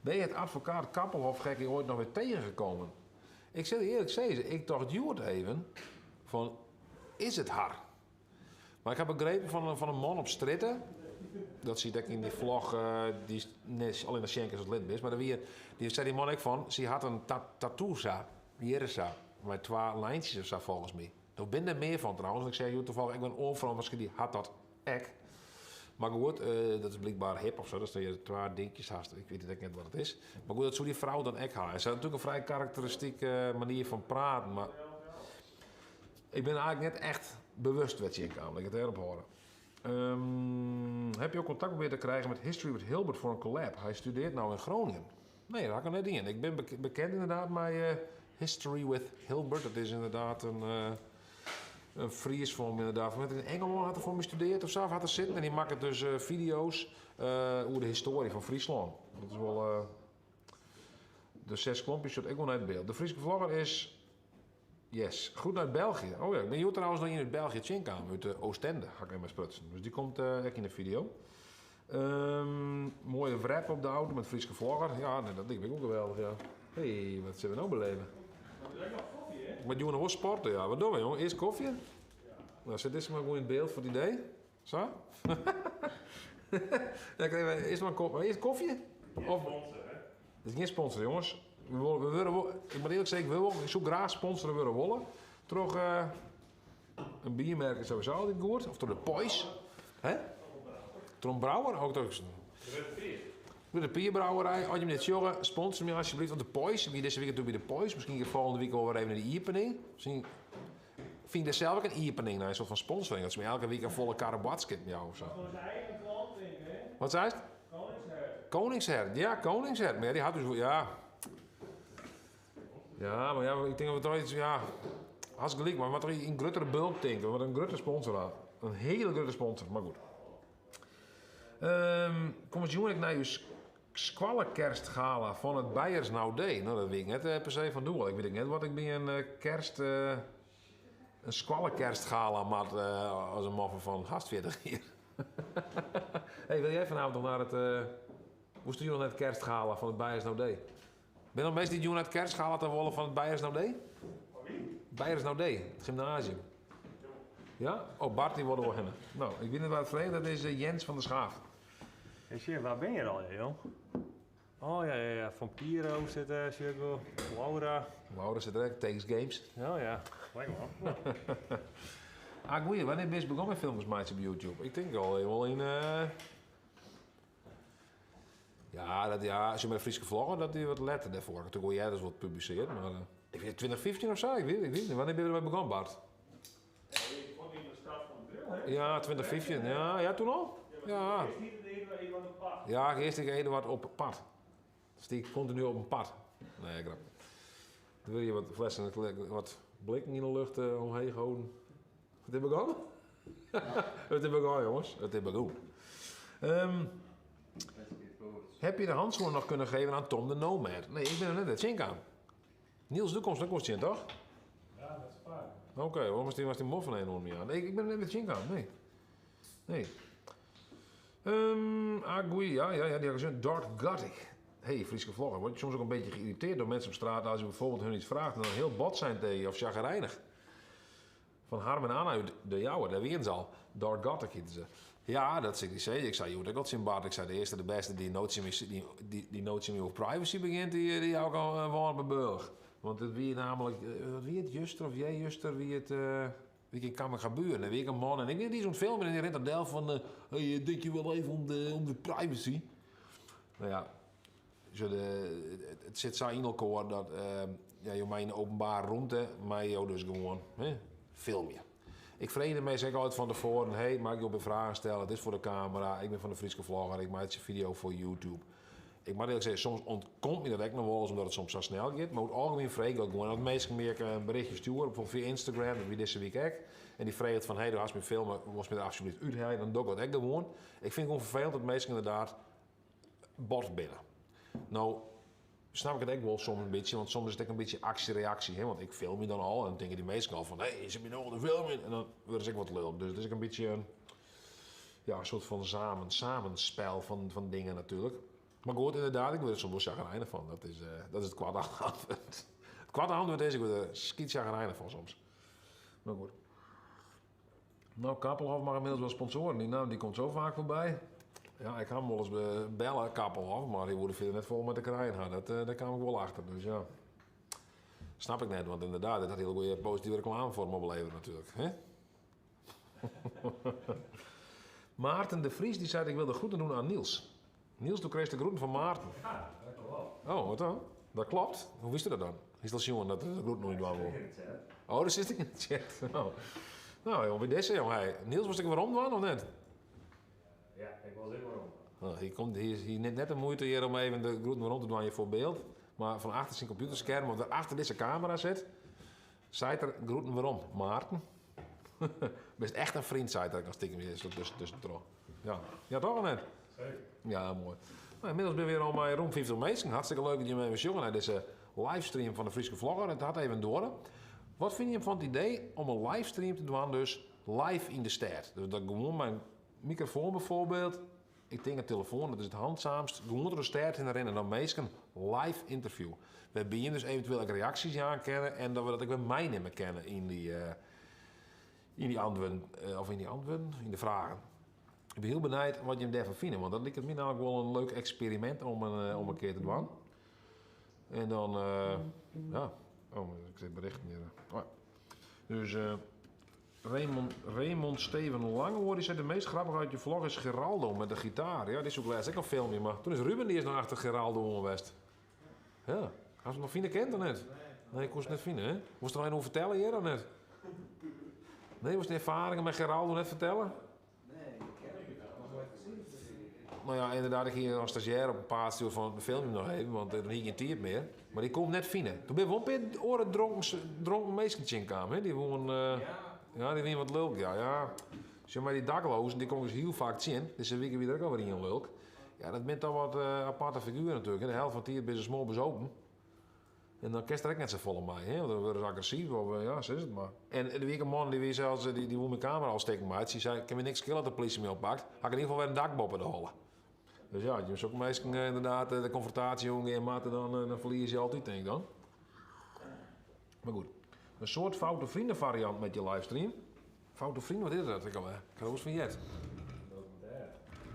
Ben je het advocaat Kappelhof gekkie ooit nog weer tegengekomen? Ik zeg je eerlijk zeggen, ik dacht Joert even van, is het haar? Maar ik heb begrepen van een man op stritten. Dat zie ik in die vlog, die is nee, alleen als Schenk als het lid is. Maar daar wie, die zei die man ook van, ze had een tattoo zo, hier zo, met twee lijntjes of zo volgens mij. Daar ben er meer van trouwens. Ik zei, joh, toevallig, ik ben overal, misschien die had dat ek. Maar goed, dat is blijkbaar hip of zo. Dat is dat je twee dingetjes haast. Ik weet het niet wat het is. Maar goed, dat zou die vrouw dan ek hebben. En ze had natuurlijk een vrij karakteristieke manier van praten. Maar ik ben eigenlijk net echt bewust wat je in kan. Ik het erop horen. Heb je ook contact proberen te krijgen met History with Hilbert voor een collab? Hij studeert nou in Groningen. Nee, daar had ik nog net in. Ik ben bekend inderdaad met History with Hilbert. Dat is inderdaad een Fries voor me inderdaad. Met in Engeland had er voor me gestudeerd of zo, of had er zitten. En die maakt dus video's over de historie van Friesland. Dat is wel... de zes klompjes zit ik wel uit beeld. De Friese vlogger is... Yes, goed uit België. Oh ja, ik ben hier trouwens nog in uit België Tjinkam, uit de Oostende, ga ik even sprutsen. Dus die komt ook in de video. Mooie wrap op de auto met Friese vlogger. Ja, nee, dat denk ik ook geweldig, ja. Hé, hey, wat zullen we nou beleven? Maar doen we nog wel sporten, ja. Wat doen we, jongen? Eerst koffie? Ja. Nou, zet dit maar gewoon in het beeld voor het idee. Zo? Dan krijgen we eerst maar een kop. Eerst koffie? Of sponsor, hè? Dat is geen sponsor, jongens. We ik moet eerlijk zeggen, ik, wil, ik zoek graag sponsoren willen wollen. Terug een biermerk is sowieso altijd goed. Of door de Poys. Hè? Tron Brouwer? Ook toch. De Pierbrouwerij. Als je me dit jongen, sponsor me alsjeblieft. Want de Poys, wie deze week doe bij de Poys. Misschien ga volgende week wel weer even naar de opening. Misschien vind ik dat zelf ook een opening, nou, een soort van sponsoring. Dat ze me elke week een volle karrebatskip met jou of zo. Gewoon zijn eigen klant, denk ik, hè? Wat zei het? Koningshert. Koningshert, ja, Koningshert. Maar ja, die had dus, ja. Ja, maar ja, ik denk dat we toch iets, ja. Hast gelyk, mar we moatte toch yn gruttere bulk tinke. We moatte in grutte sponsor ha. In hiele grutte sponsor, mar goed. Um, kom ris jûn ek nei ús skoallekerstgala fan it Beyers Naudé. No, dat wie ik net eh, per se fan doel. Ik wit ek net wat ik by in eh, kerst, eh, in skoallekerstgala moat as in moffe fan hast 40 jier. Hey, wil jij vanavond nog naar het... Uh, Woest jûn nei it kerstgala fan it Beyers Naudé? Binne der minsken dy't jûn nei it kerstgala ta wolle fan it Beyers Naudé? Beyers Naudé, it gymnasium. Ja? Oh, Bart dy wol der wol hinne. No, ik wit net wa't it frege, dat is eh, Jens van der Schaaf. Hey, sjen, waar ben je al, jong? Oh ja, ja, ja. Van Piro sit dêr, sjoch ik wol. Laura. Laura sit der ek, Takes Games. Oh ja, lekker man. Ah, goeie, wannear bist begûn mei filmkes meitsjen op YouTube? Ik tink al wol yn... Uh... Ja, dat, ja, as je mei de Fryske vlogger, dat wie wat letter dêrfoar. Ik ha wol earder wat publisearre, mar... Uh, ik weet 2015 of sa, ik weet net. Wannear binne we dermei begûn, Bart? Ik vond in de start van de bril, hè? Ja, 2015. Ja, ja, toen al? Ja. Eerst niet het Eduard op pad. Ja, eerst ik Eduard op pad. Stie ik kontinu op in pad. Nee, grap. Dan wil je wat flessen, wat blikken yn de lucht uh, omheech hâlden. It is begûn? It is begûn, jongens. It is begûn. Um, heb je de handschoenen nog kunnen geven aan Tom de Nomad? Nee, ik ben er net net tsjinkaam. Niels, do komst ek wol tsjin, toch? Ja, dat is waar. Oké, okay, waarom was die moffen een om aan? Nee, ik ben er net weer tsjinkaam, nee. Nee. Um, ah, goeie, ja, ja, ja, die had ik gezien. Dark Gothic. Hey, Fryske vlogger, word je soms ook een beetje geïrriteerd door mensen op straat als je bijvoorbeeld hun iets vraagt en dan heel bot zijn tegen je of chagrijnig? Van Harm en Anna uit De Jouwer, daar wienen ze al. Dark Gothic hieten ze. Ja, dat sil ik sizze. Ik sei hjoed ek al tsjin Bart, ik sei de earste de bêste dy't no tsjin my, dy, dy, dy no tsjin my oer privacy begjint, dy, dy jou ik al in wân op 'e bealch. Want it wie namelijk, wat wie it, juster of earjuster, wie it, wie ik yn Camminghaburen. Dêr wie ek in man en ik wie dy oan it filmjen en dy rint dan del fan, hey, denk je wel even om de privacy? No ja, zo de, it sit sa yn elkoar dat ja, jo mei yn de openbare romte mei jo dus gewoan hè, filmje. Ik freegje de minsken ek altyd fan tefoaren, hey, mei ik jo in pear fragen stelle? It is foar de kamera, ik bin fan de Fryske Vlogger, ik meitsje fideo foar YouTube. Ik moat earlik sizze, soms ûntkomt my dat ek noch wolris omdat it soms sa snel giet. Mar oer it algemien freegje ik dat gewoan. As minsken my ek in berichtje stjoere, bijvoorbeeld fia Instagram, dat wie dizze wike ek, en dy freget fan, hey, do hast my filme, wolst my der alsjeblieft úthelje, dan doch ik dat ek gewoan. Ik fyn it gewoan ferfelend dat minsken ynderdaad bot binne. No snap ik it ek wol soms in bytsje, want soms is it ek in bytsje aksje-reaksje. Hè? Want ik filmje dan al en dan tinke dy minsken al fan, hé, sit my no al te filmjen? En dan wurde se ek wat lulk. Dus it is ek in bytsje in, ja, in soart fan samen, samenspel fan dingen natuerlik. Mar goed, ynderdaad, ik wurd der soms wol sjagrijnich fan. Dat is, dat is it koarte antwurd. It koarte antwurd is, ik wurd der skytsjagrijnich fan soms. Mar goed. No, Kappelhof mag ynmiddels wol sponsoaren. Dy naam dy komt sa faak foarby. Ja, ik ha him wolris belle, Kappelhof, mar hy woe der fierder net folle mei te krijen ha. Dat, dêr kaam ik wol achter, dus ja. Snap ik net, want ynderdaad, dit hat hiele goede positive reklame foar him oplevere natuerlik. Hè? Maarten de Vries die zei ik wil de groeten doen aan Niels. Niels, do krijst de groeten fan Maarten. Ja, dat klopt. Oh, wat dan? Dat klopt? Hoe wist je dat dan? Is dat sjoen dat de groeten noch net dwaan wol? In de chat. Oh, dat sit yn de chat. Oh. No, jong, by dizze, jong. Hey. Niels, wolst ek werom dwaan of net? Ja, ik wol ek werom. No, hy komt, hy, hy nimt net de muoite hjir om even de groeten werom te dwaan hjir foar byld. Mar fan achter syn kompjûterskerm, of der achter dizze kamera sit, seit er groeten werom, Maarten. Bist echt in freon, seit er ek noch stikem hjir tuskentroch. Ja. Ja, toch of net? Zeker. Ja, moai. No, ynmiddels binne we hjir al mei rûm 50 minsken. Hartstikke leuk dat jimme even sjogge nei dizze livestream fan de Fryske Vlogger. It hat even duorre. Wat fine jim fan it idee om in livestream te dwaan dus live yn de stêd? Dus dat gewoan mei in mikrofoan bijvoorbeeld, ik tink in telefoan, dat is it handzaamst, gewoan troch de stêd hinne rinne en dan minsken live ynterviewe. Wêrby jim dus eventueel ek reaksjes jaan kinne en dat we dat ek wer meinimme kinne yn dy, yn dy antwurden, of yn dy antwurden, yn de fragen. Ik bin hiel benijd wat jim dêrfan fine, want dat liket my namelijk wol in leuk eksperimint om in, om in kear te dwaan. En dan, ja, oh, ik krij berichten hjir. Oh ja. Dus Raymond, Raymond Steven Langehoor die zei de meest grappige uit je vlog is Geraldo met de gitaar. Ja, die soe ik lêst ek al filmje, mar toen is Ruben die is noch achter Geraldo oan west. Ja, hast him noch fine kind of net? Nee, ik koe it net fine, hè? Wolst der noch even oer fertelle hjir of net? Nee, wolst de erfaringen mei Geraldo net fertelle? Nee, ik ken him noch nooit gezien. Nou ja, inderdaad, ik hie in stagiair op 'en paad stjoerd fan film him noch even, want dan hie ik gjin tiid mear. Mar dy koe him net fine. Toen binne wol in pear oare dronken, dronken minsken tsjinkaam, hè? Dy woenen, ja, dy wiene wat lulk, ja. Ja, sjoch, mei dy daklozen, dy kom ik dus hiel faak tsjin. Dizze wike wie der ek alwer ien lulk. Ja, dat binne toch wat aparte figueren natuerlik, hè. De helft fan de tiid binne se smoarbezopen. En dan kinst der ek net safolle mei, hè? Want dan wurde se agressyf of eh, ja, sis it mar. En der wie ek in man, dy wie sels, eh, dy, dy woe myn kamera al stikken meitsje. Dy sei, kin my niks skele as de polysje my oppakt. Ha ik yn ieder gefal wer in dak boppe de holle. Dus ja, as je sokke minsken eh, inderdaad de konfrontaasje oangean moatte, dan, dan ferlies je altyd, tink ik dan. Maar goed. Een soort foute vrienden variant met je livestream. Foute vrienden, wat is dat ek alwer? Ik ha der wolris fan heard.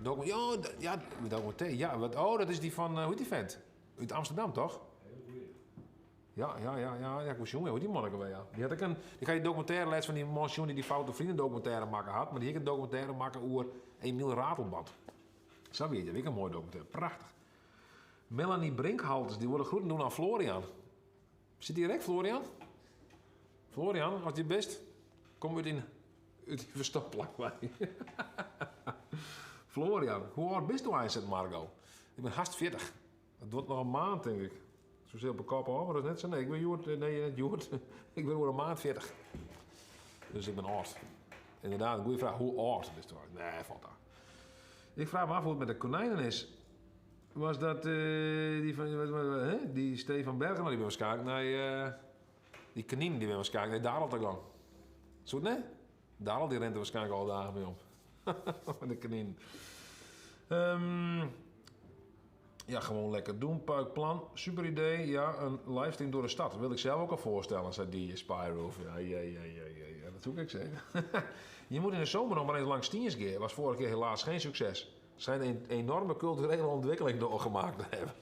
Documentaire. Ja, ja, documentaire. Ja, wat, oh, dat is dy fan, hoe heet die vent? Út Amsterdam, toch? Ja, ja, ja, ja, ja, ik wol sjoen, hoe heet die man ek alwer, ja. Dy hat ek in, ik ha dy dokumintêre lêst fan dy man sjoen dy't dy Foute Vrienden dokumintêre makke hat, mar dy hie ek in dokumintêre makke oer Emile Ratelband. Sa wie it, ja, ek in moai dokumintêre, prachtich. Melanie Brinkhalters, dy wol de groeten doen aan Florian. Sit hjir ek Florian? Florian, as je bist, kom út dyn, út dyn ferstopplak wei. Florian, hoe âld bist do eins, Margo? Ik bin hast 40. Dat duorret noch in maand, tink ik. Soe se op 'e kop ôf, mar dat is net sa. Nee, ik bin hjoed, nee, net hjoed. Ik bin oer in maand 40. Dus ik bin âld. Inderdaad, in goede fraach. Hoe âld bist do? Nee, falt ta. Ik vraag me af hoe het met de konijnen is. Was dat die van, hè? Die Stefan Bergen, die bin waarskynlik nei, dy kninen dy bin waarskynlik nei Darel ta gong. Soe it net? Darel dy rint der waarskynlik alle dagen by om. De kninen. Ja, gewoon lekker doen. Puikplan, super idee. Ja, een livestream door de stad. Dat wil ik zelf ook al voorstellen, zei die Spyroof. Ja, ja, ja, ja, ja, ja, dat zoek ik zeker. Je moet in de zomer nog maar eens langs Stiens gaan. Was vorige keer helaas geen succes. Schijnt een enorme culturele ontwikkeling doorgemaakt te hebben.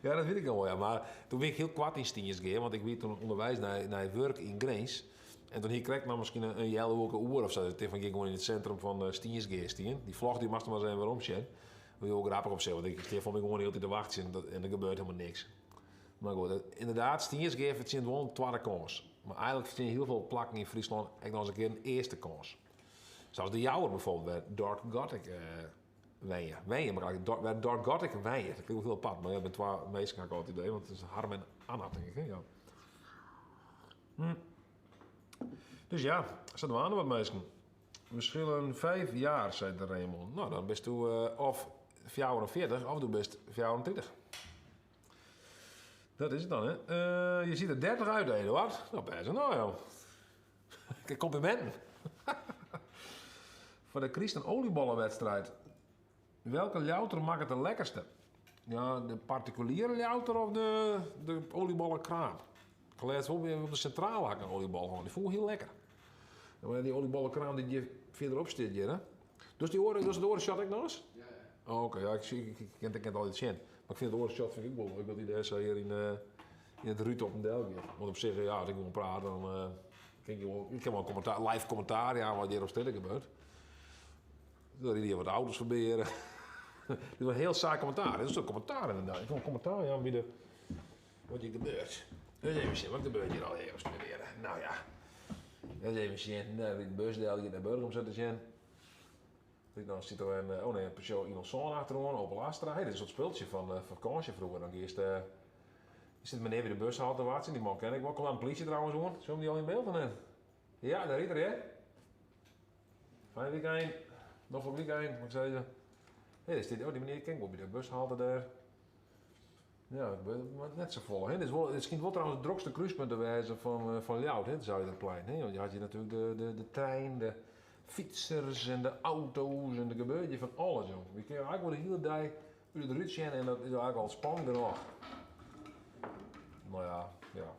Ja, dat weet ik al wel, ja. Maar toen wie ik hiel koart yn Stiens, want ik wie toen ûnderweis nei, nei wurk yn Grins. En toen hie ik krekt noch miskien in, in healoerke oer of sa. Dus ik tink fan, ik gean gewoan yn it sintrum fan uh, Stiensgea stean. Dy vlog die moatst mar ris even werom sjen. Dat wie wol grappich op sich, want ik stean foar my gewoan de hiele tiid te wachtsjen dat, en der gebeurt helemaal niks. Maar goed, inderdaad, Stiensgea fertsjint wol in twadde kâns. Maar eigenlik fertsjinje hiel folle plakken yn Fryslân ek noch ris in kear in earste kâns. Sa as De Jouwer bijvoorbeeld, wêr Dark Gothic uh, wenje. Wenje, maar eigenlijk wêr Dark Gothic wenje. Dat klinkt wel heel apart, mar ja, by twa minsken ha ik al it idee, want it is Harm en Anna, tink ik. Hè? Ja. Dus ja, sadwaande wat minsken. We schillen 5 jaar, sei de Raymond. Nou, dan bist do uh, of 44 of do bist 34. Dat is it dan, hè? Uh, je ziet er 30 uit, Eduard. Nou, best nou, joh. Complimenten. Foar de Kryst- en oliebollenwedstrijd. Welke Ljouwerter makket de lekkerste? Ja, de partikuliere Ljouwerter of de, de oliebollenkraam? Ik lêst wol by op de sintrale ha ik in oliebol hân. Dy fûn ik hiel lekker. Maar dy oliebollenkraam dy't hjir fierderop stiet hjir, hè? Dus dy oare, dus it oare shot ek noch ris? Ja, ja. Oh, Oké, ja, ik, zie, ik, ik, kin it, ik kin it altyd sjen. Mar ik fyn it oare shot fyn ik ek wol leuk, dat hy dêr sa hjir yn, yn it rút op en del giet. Want op sich, ja, as ik gewoan praat, dan uh, kin ik wol, ik kin wol in kommentaar, live kommentaar jaan wat hjir op strjitte gebeurt. Dan ride hjir wat auto's foarby. Dit is wol in hiel saai kommentaar. Dit is in kommentaar inderdaad. Ik wol in kommentaar jaan by de, wat hjir gebeurt. Dus even sjen, wat gebeurt hjir allegear op strjitte? Nou ja, dus even sjen. Dêr rydt in bus del, dy giet nei Burgum sa te sjen. Rydt noch in Citroën, oh nee, in Peugeot 107 achteroan, Opel Astra. Hey, dit is dat spultsje fan uh, fakânsje froeger. Dan giest, uh, sit menear by de bushalte te wachtsjen, dy man ken ik wol. Komt in polysje trouwens oan. Sjogge we dy al yn byld of net? Ja, dêr rydt er, hè? Fijn weekend. Noflik weekend, moet ik sizze. Hey, dêr stiet, oh, dy menear ken ik wol by de bushalte dêr. Ja, dat gebeurt mar net safolle. Hè. Dit, is wol, it skynt wol trouwens it drokste krúspunt te wêzen fan, uh, fan Ljouwert, hè, it Zuiderplein. Hè. Want je hat hjir natuerlik de, de, de trein, de fytsers en de auto's en der gebeurt hjir fan alles, jong. We kinne eigenlik wol de hiele dei út it rút sjen en dat is eigenlik al spannend genôch. Nou ja, ja.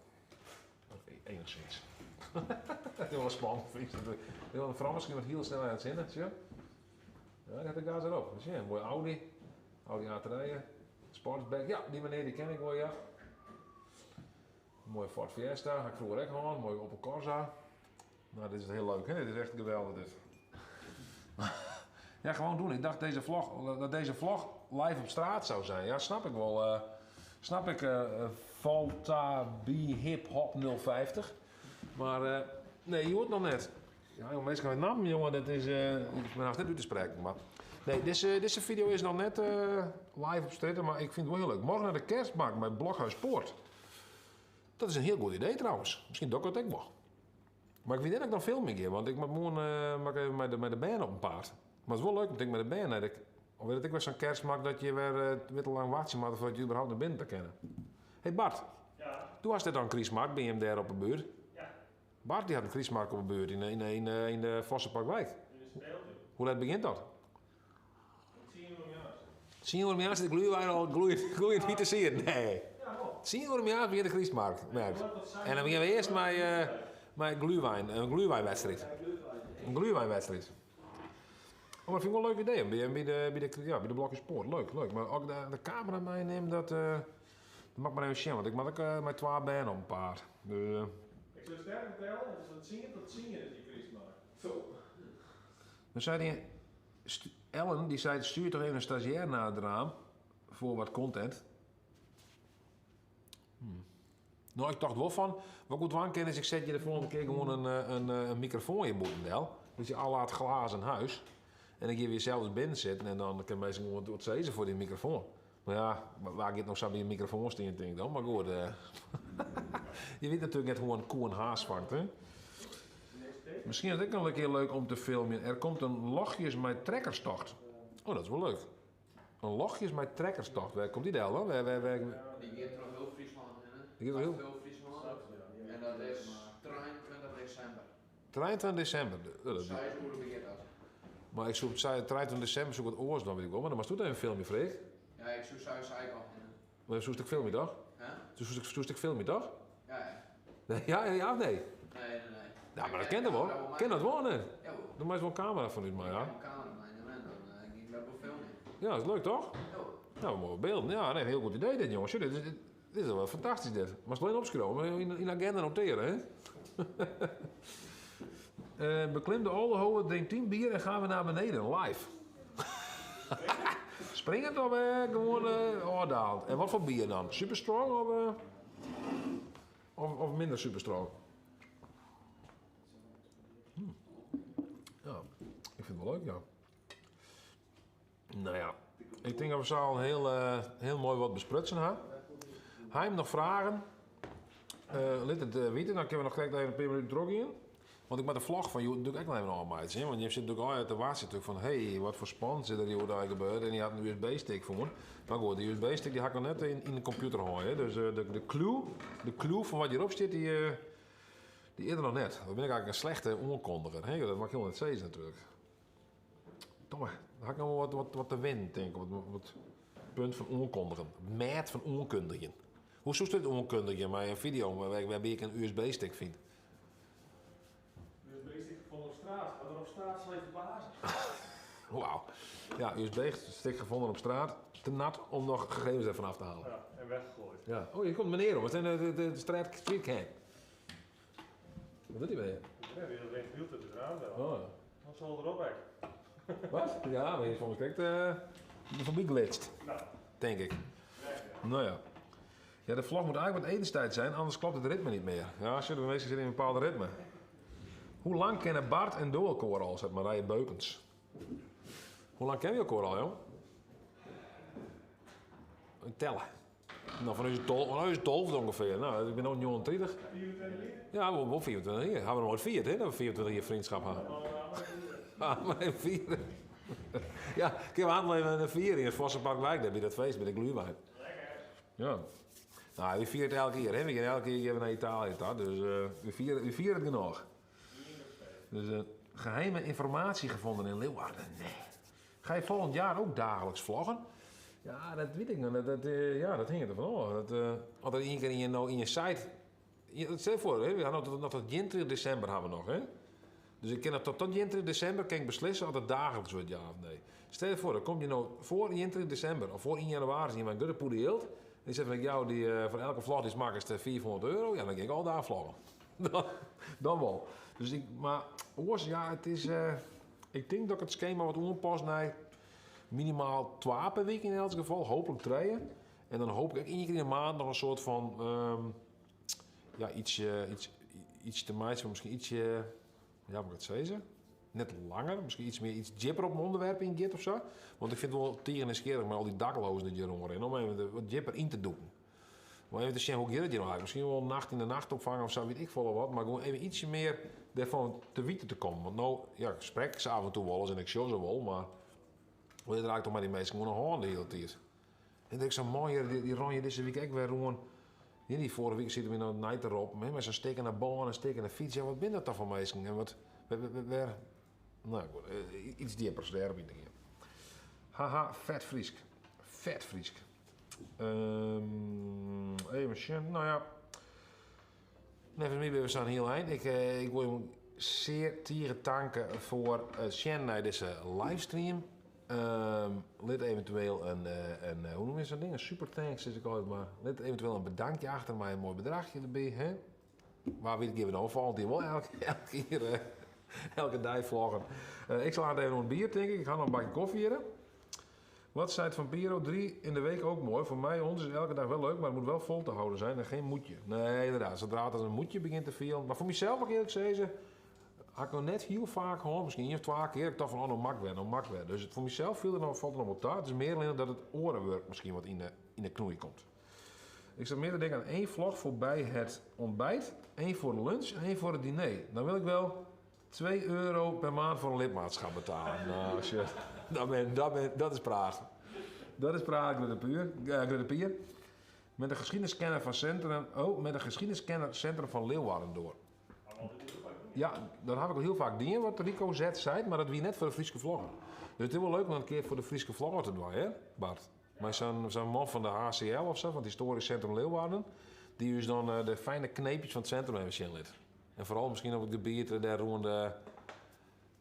Enigszins. Dat is wol spannend, fyn ik. De frou miskien wat hiel snel oan it sinne, sjoch. Ja, dy hat de gas derop. Sjen, in moaie Audi. Audi A3. Sportback. Ja, dy menear dy ken ik wol, ja. Moaie Ford Fiesta, ha ik froeger ek hân. Moaie Opel Corsa. Nou, dit is hiel leuk, hè? Dit is echt geweldich, dit. Ja, gewoon doen. Ik dacht deze vlog, dat deze vlog live op straat zou zijn. Ja, snap ik wel. Snap ik, Valta B Hip Hop 050. Maar nee, je hoort nog net. Ja, jonge, minsken mei nammen, jonge, dat is, eh, ik ben hast net út te sprekken. Mar nee, dizze, dizze video is noch net eh, live op strjitte, mar ik fyn it wol hiel leuk. Morgen naar de kerstmarkt by Blokhuispoort. Dat is in hiel goed idee trouwens. Miskien doch ik dat ek wol. Mar ik wit net oft ik dan filmjen gean, want ik moat moarn eh, moat ik even mei de bern op 'en paad. Mar it is wol leuk, want ik mei de bern nei de... Of wurdt it ek wer sa'n kerstmarkt dat je wer eh, wit lang wachtsje moatte foardat je überhaupt nei binnen ta kinne? Hey Bart, Ja. do hast net al in krystmarkt by jim dêr op 'e buert? Ja. Bart dy hat in krystmarkt op 'e buert yn de, yn de, yn de Vosseparkwijk. In de speeltuin. Hoe let begjint dat? Om 10 oere moarns. 10 oere moarns sit de glühwein al gloeiend, gloeiend hyt te sieden. Nee. Ja, wol. 10 oere moarns begjint de krystmarkt. Merkt. En dan begjinne we earst mei, eh, mei glühwein, in glühweinwedstriid. In glühweinwedstriid. Oh, dat fyn ik wol in leuk idee. By, by de, by de, ja, by de Blokjespoort. Leuk, leuk. Mar as ik de, de kamera meinim, dat, eh, dat moat ik mar even sjen. Want ik moat ek eh, mei twa bern op 'en paad. Dus, eh, Ik sil sterk fertelle, it is fan 10 tot 10 is dy krystmarkt. Zo. Dan sei dy, Ellen, die zei, stuur toch even een stagiair naar het raam voor wat content. No, ik tocht wol fan, wat ik goed dwaan kin is, ik set hjir de folgjende kear gewoan in, eh, in, eh, in mikrofoan hjir bûten del. Dus je à la het glazen huis. En dan gean we hjir sels binnen sitten en dan kinne minsken gewoan wat sizze foar dy mikrofoan. Mar ja, wa giet no sa by in mikrofoan stean, tink ik dan. Mar goed, eh, je wit natuerlik net hoe in koe in haas fangt, hè? Miskien is it ek noch in kear leuk om te filmjen. Er komt in lochjes mei trekkerstocht. Oh, dat is wol leuk. In lochjes mei trekkerstocht. Wêr komt dy del dan? Wêr, wêr, wêr... Dy giet troch hiel Fryslân hinne. Dy giet troch hiel... Hiel Fryslân. En dat is 23 desimber. 23 desimber. Dat is... 6 oere begjint dat. Mar ik soe op 23 desimber soe ik wat oars dwaan, wit ik wol. Mar dan moatst doe even filmje, Freek. Ja, ik soe sowieso al hinne. Maar soest ek filmje, toch? Hè? Soest, soest ek filmje, toch? Ja, ja. Nee, ja, ja of nee? Nee, nee, nee. Ja, mar dat kin toch wol? Kin dat wol, nee? Ja, wol. Dan meist wol in kamera fanút mei, ja. Ik kin wol kamera meinimme en dan gean ik dat wol filmjen. Ja, dat is leuk, toch? Ja. Nou, moaie bylden. Ja, nee, hiel goed idee dit, jongens. Dit is, dit is wol fantastysk, dit. Moatst allinnich opskriuwe, mar yn, yn de agenda notearje, hè? uh, beklim de Oldehove, drink 10 bier en gaan we naar beneden, live. Springend of uh, gewoan uh, ôfdaald? En wat foar bier dan? Super strong of, uh, of, of minder super strong? Ja, ik fyn it wol leuk, ja. No ja, ik tink dat we sa al hiel, uh, hiel moai wat besprutsen ha. Ha jim noch fragen? Uh, lit it uh, witte, dan kinne we noch krekt even in pear minuten trochgean. Want ik moat de vlog fan hjoed natuerlik ek noch even ôfmeitsjen. Want jim sitte natuerlik al te wachtsjen natuerlik fan hey, wat foar spannends is der hjoed eigentlik gebeurd? En dy hat in USB-stick fûn. Mar goed, dy USB-stick dy ha ik noch net yn, yn de kompjûter hân. Hè. Dus uh, de, de, clue, de clue fan wat hjirop stiet, dy, uh, dy is der noch net. Dan bin ik eigentlik in slechte oankondiger. Hè? Dat mei ik hiel net sizze natuerlik. Domme, dan ha ik noch wol wat, wat, wat te winnen, tink ik. Op it punt fan oankondigen. It mêd fan oankundigjen. Hoe soest dit oankundigje mei in video wêrby't ik in USB-stick fyn? USB-stick gevonden op straat. Wat er op straat zal je verbazen. Wauw. Ja, USB-stick gevonden op straat. Te nat om nog gegevens ervan af te halen. Ja, en weggegooid. Ja. Oh, hier komt meneer om. Wat zijn de, de, de straat streetcam? Wat doet hij bij je? Ja, die rint hield het raam wel. Oh. Dan zal erop weg. Wat? Ja, maar je is volgens mij uh, voorbij glitcht. Nou. Denk ik. Nou ja. Ja, de vlog moet eigenlijk wat etenstijd zijn, anders klopt het ritme niet meer. Ja, zullen we meestal zitten in een bepaald ritme. Hoe lang kennen Bart en Do elkoar al, zegt Marije Beukens. Hoe lang kennen we elkoar al, jong? Tellen. Nou, fan ús tol, fan ús 12 ûngefear. No, ik bin no 39. 24 jier? Ja, wol, wol 24 jier. Ha we noch noait fierd, hè, dat we 24 jier vriendschap ha. Ah, mar even fiere. Ja, kinne we aantal even fiere yn it Vosseparkwijk, dêr by dat feest, by de glühwein. Ja. No, wy fiere it elk jier, hè. We gean elk jier nei Italië ta, dus uh, we fiere, we fiere it genôch. Dus uh, geheime informatie gevonden in Leeuwarden. Nee. Ga je volgend jaar ook dagelijks vloggen? Ja, dat wit ik noch net. Dat, uh, ja, dat hinget derfan ôf. Dat, uh, as der ien kear yn je, no, yn je site... Stel foar, hè, we ha noch, noch tot 21 desimber ha we noch, hè? Dus ik kin noch tot, tot 21 desimber kin ik beslisse oft it daagliks wurdt, ja of nee. Stel je foar, dan komt je no foar 21 desimber of foar 1 jannewaris ien mei in grutte pûde jild. En dy seit fan ik jou dy uh, foar elke vlog dy'tst makkest 500 euro. Ja, dan gean ik alle dagen vloggen. dan, dan wol. Dus ik, mar oars, ja, it is... Uh, ik tink dat ik it skema wat oanpas nei minimaal twa per wike yn elts gefal, hooplik trije. En dan hoopje ik ek ien kear yn 'e maand noch in soart fan um, ja, iets, iets, iets te meitsjen, miskien ietsje, Ja, moet ik it sizze? Net langer, miskien iets mear, iets djipper op in ûnderwerp yngiet of sa. Want ik fyn it wol tige nijsgjirrich mei al dy dakloazen dy't hjir rûnrinne, om even wat djipper yn te dûken. Om even te sjen hoe giet it hjir no eigentlik. Miskien wol in nacht yn de nachtopfang of sa, wit ik folle wat. Mar gewoan even ietsje mear dêrfan te witen te kommen. Want no, ja, ik sprek se af en toe wolris en ik sjoch se wol, mar wat is der eigentlik toch mei dy minsken oan 'e hân de hiele tiid? En der ek sa'n man hjir, dy rûn hjir dizze wike ek wer rûn. Ja, dy foarige wike siet er my noch nei te roppen, hè, mei sa'n stikkene bân en stikkene fyts. Ja, wat binne dat toch foar minsken? En wat, wêr, nou goed, iets djippers dêrop yn te gean. Haha, fet Frysk. Fet Frysk. Um, even sjen, nou ja. Neffens my binne we sa'n hiel ein. Ik, eh, ik wol jim sear tige tanke foar it sjen nei dizze livestream. Ehm, lit eventueel in, eh, in eh, hoe noem je zo'n ding? Een super thanks, sis ik altyd mar. Lit eventueel in bedankje achter mei in moai bedrachje derby. Hè? Wa wit gean we no folgjend jier wol elke, elke jier, elke dei vloggen. Ik sla it even oan it bier, tink ik. Ik ha noch in bakje kofje hjir. Wat seit Van Piro? Drie in de week ook mooi. Voor mij, ons is elke dag wel leuk, maar het moet wel vol te houden zijn en geen moetje. Nee, inderdaad. Zodra het als een moetje begint te fielen. Maar voor mezelf, mag ik eerlijk zeggen, ha ik noch net hiel faak hân, miskien ien of twa kear, ik tocht fan oh, no moat ik wer, no moat ik wer. Dus it, foar mysels fielt it noch, falt it noch wol ta. It is mear allinnich dat it oare wurk miskien wat yn de, yn de knoei komt. Ik zat meer te denken aan één vlog voor bij het ontbijt, één voor de lunch en één voor het diner. Dan wil ik wel 2 euro per maand voor een lidmaatschap betalen. Nou, shit. Dat, ben, dat, ben, dat is praat. Dat is praat, Grutte Pier. Grutte Pier. Met de geschiedeniskenner van Centrum, oh, met de geschiedeniskenner Centrum van Leeuwarden door. Ja, dat haw ik al hiel faak dien, wat Rico Z seit, mar dat wie net foar de Fryske vlogger. Dus it is wol leuk om dat in kear foar de Fryske vlogger te dwaan, hè, Bart? Mei sa'n sa'n man fan de HCL of sa, fan it Historisch Centrum Leeuwarden, dy't ús dan de fijne kneepjes fan it sintrum even sjen lit. En foaral miskien op it gebiet dêr rûn de,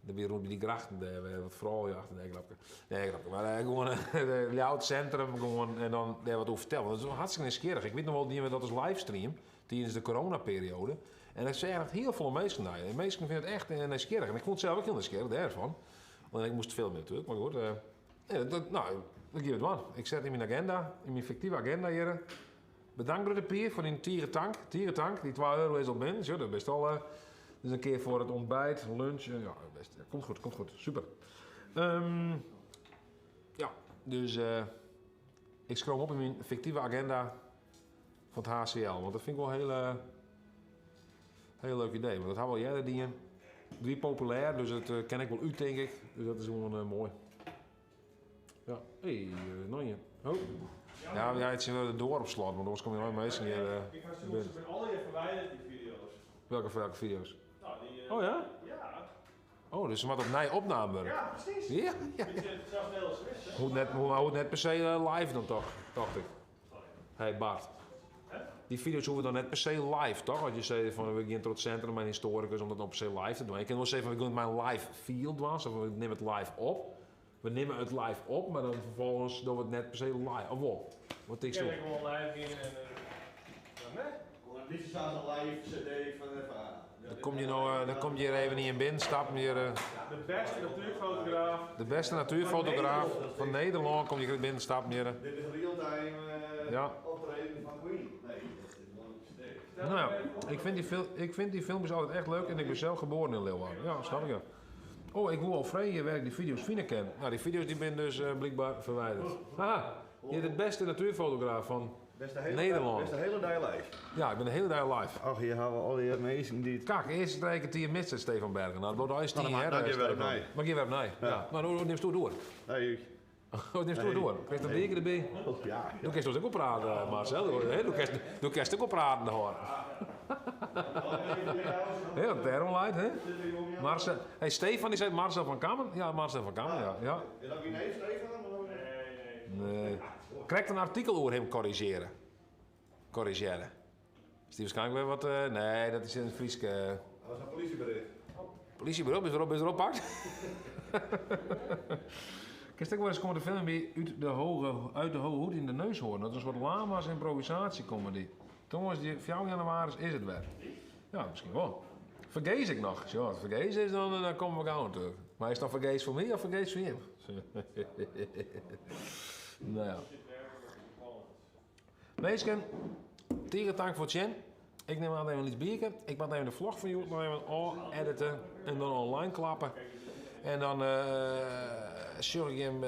dêr rûn by dy grachten dêr, wêr wat froulju achter, nee grapke. Nee grapke, mar gewoan it Ljouwert sintrum gewoan en dan dêr wat oer fertelle. Want dat is wol hartstikke nijsgjirrich. Ik wit noch wol, diene we dat as livestream tidens de coronaperioade. En dêr seagen echt hiel folle minsken nei. En minsken fine it echt nijsgjirrich. En ik fûn it sels ek hiel nijsgjirrich dêrfan. Allinnich ik moast filmje natuerlik, mar goed. Ja, dat, no, dat gean we dwaan. Ik set yn myn agenda, yn myn fiktive agenda hjir. Bedankt Grutte Pier foar dyn tige tank. Tige tank, dy 2 euro is al binnen. Sjoch, dat bist al. Uh, dus in kear foar it ontbijt, lunch. Uh, ja, best. Ja, komt goed, komt goed. Super. Um, ja, dus uh, ik skriuw op yn myn fiktive agenda fan it HCL. Want dat fyn ik wol in hiel, hiel leuk idee. Want dat ha we al earder dien. It wie populêr, dus dat kin ek wol út, tink ik. Dus dat is gewoan moai. Ja, hé, noch ien. Oh. Ja, ja, it is de doar op slot, want oars komme der noch minsken hjir. Ik ha se binne allegear ferwidere, dy fideo's. Welke, welke video's? Nou, die, Oh ja? Ja. Oh, dus se moatte opnij opnaam wurde. Ja, presys. Ja, ja. Hoecht net, hoecht net per se live dan toch, tocht ik. Hey Bart. Dy fideo's hoege dan net per se live, toch? As je sizze fan we gean troch it sintrum mei in historikus om dat dan per se live te dwaan. Je kinne wol sizze fan we gean it mei in live feel dwaan, sa fan we nimme it live op. We nimme it live op, mar dan ferfolgens dogge we it net per se live. Of wol? Wat tinkst Kin do? ik gewoan live gean en ja, nee. Een beetje zoals een live CD van de FA. Dan komt je no, dan komt hjir even ien binnen stappen hjir. De bêste natuerfotograaf. De bêste natuerfotograaf fan Nederlân komt hjir binnen stappen hjir. Dit is real-time Ja. optreden van Queen. Nee, dat is gewoon een CD. Nou ja, ik vind die, fil ik vind die filmpjes altijd echt leuk en ik ben zelf geboren in Leeuwarden. Ja, snap ik ja. Oh, ik woe al freegje wêr't ik dy fideo's fine kin. Nou, dy fideo's dy binne dus blykber ferwidere. Haha, hjir de bêste natuerfotograaf fan Bist de hele, Nederlân. bist de hele dei live. Ja, ik bin de hiele dei live. Och, hjir hawwe we allegear minsken dy't. Kak, earste trije kertier mist, seit Stefan Bergen. Nou, dat wordt eins Nou, tien, dan hè, dan gean we wer Stefan. opnij. Maar gean wer opnij. Ja. Nou, no nimst do it oer. Hey. No nimst do it oer. Krijst in bierke derby? Oh, ja. Do kinst dus ek wol praten, Marcel. Do, do kinst, do kinst ek wol praten, hoor. Hè, wat dêrom leit, hè? Marcel, hey, Stefan, dy seit Marcel van Kammen. Ja, Marcel van Kammen, ja. ja. Is dat myn neef Stefan? Nee, nee. Nee. Krekt in artikel oer him korrizjearre. Korrizjearre. Is dy waarskynlik wer wat... eh, nee, dat is in it Frysk. eh, Dat was in polysjebericht. Polysjeburo, bist derop, bist derop pakt? Kinst ek wol ris komme te filmjen by Uit de Hoge, Uit de Hoge Hoed yn de Neushoorn. Dat is in soart lama's ymprovisaasjecomedy. Tongersdei 4 jannewaris is it wer. Ja, miskien wol. Fergees ek noch. Sjoch, as it fergees is, dan, dan komme we gau natuerlik. Mar is it dan fergees foar my of fergees foar jim? Nou ja. Minsken, tige tank foar it sjen. Ik nim aanst even in lyts bierke. Ik moat even de vlog fan hjoed noch even ôfedite en dan online klappe. En dan sjoch ik jim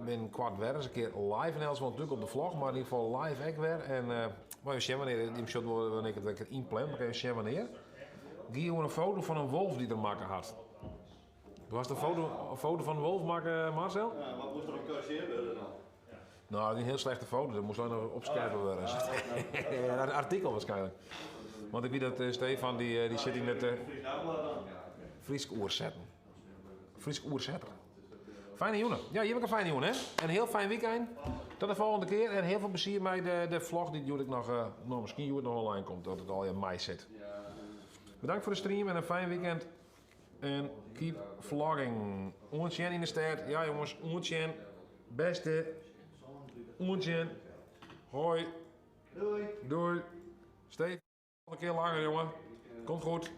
binnenkoart wer ris in kear live en els natuerlik op de vlog, mar yn ieder gefal live ek wer. En mar even sjen wannear, jim sjogge wol wannear ik it wer ynplan, mar even sjen wannear. Gie oer in foto fan in wolf dy't er makke hat. Do hast in foto, in foto fan in wolf makke, Marcel? Ja, wat moast der op korrigearre wurde dan? No, dat wie in hiel slechte foto, dat moast noch opskerpe wurde. Dat artikel waarskynlik. Want ik wit dat eh, Stefan, dy, eh, dy sit yn it eh, Frysk oersetten. Frysk oersetter. Fijne jûn. Ja, hjir in fijne jûn, hè? En in hiel fijn wykein. Tot de folgjende kear. En hiel folle plezier mei de vlog dy't hjoed noch, no, miskien hjoed noch online komt, dat it allegear meisit. Bedankt foar de stream en in fijn weekend. En keep vlogging. Oant sjen yn de stêd. Ja jonges, oant sjen. Bêste. Oant sjen. Hoi. Doei. Doei. Steve, een keer langer jongen. Komt goed.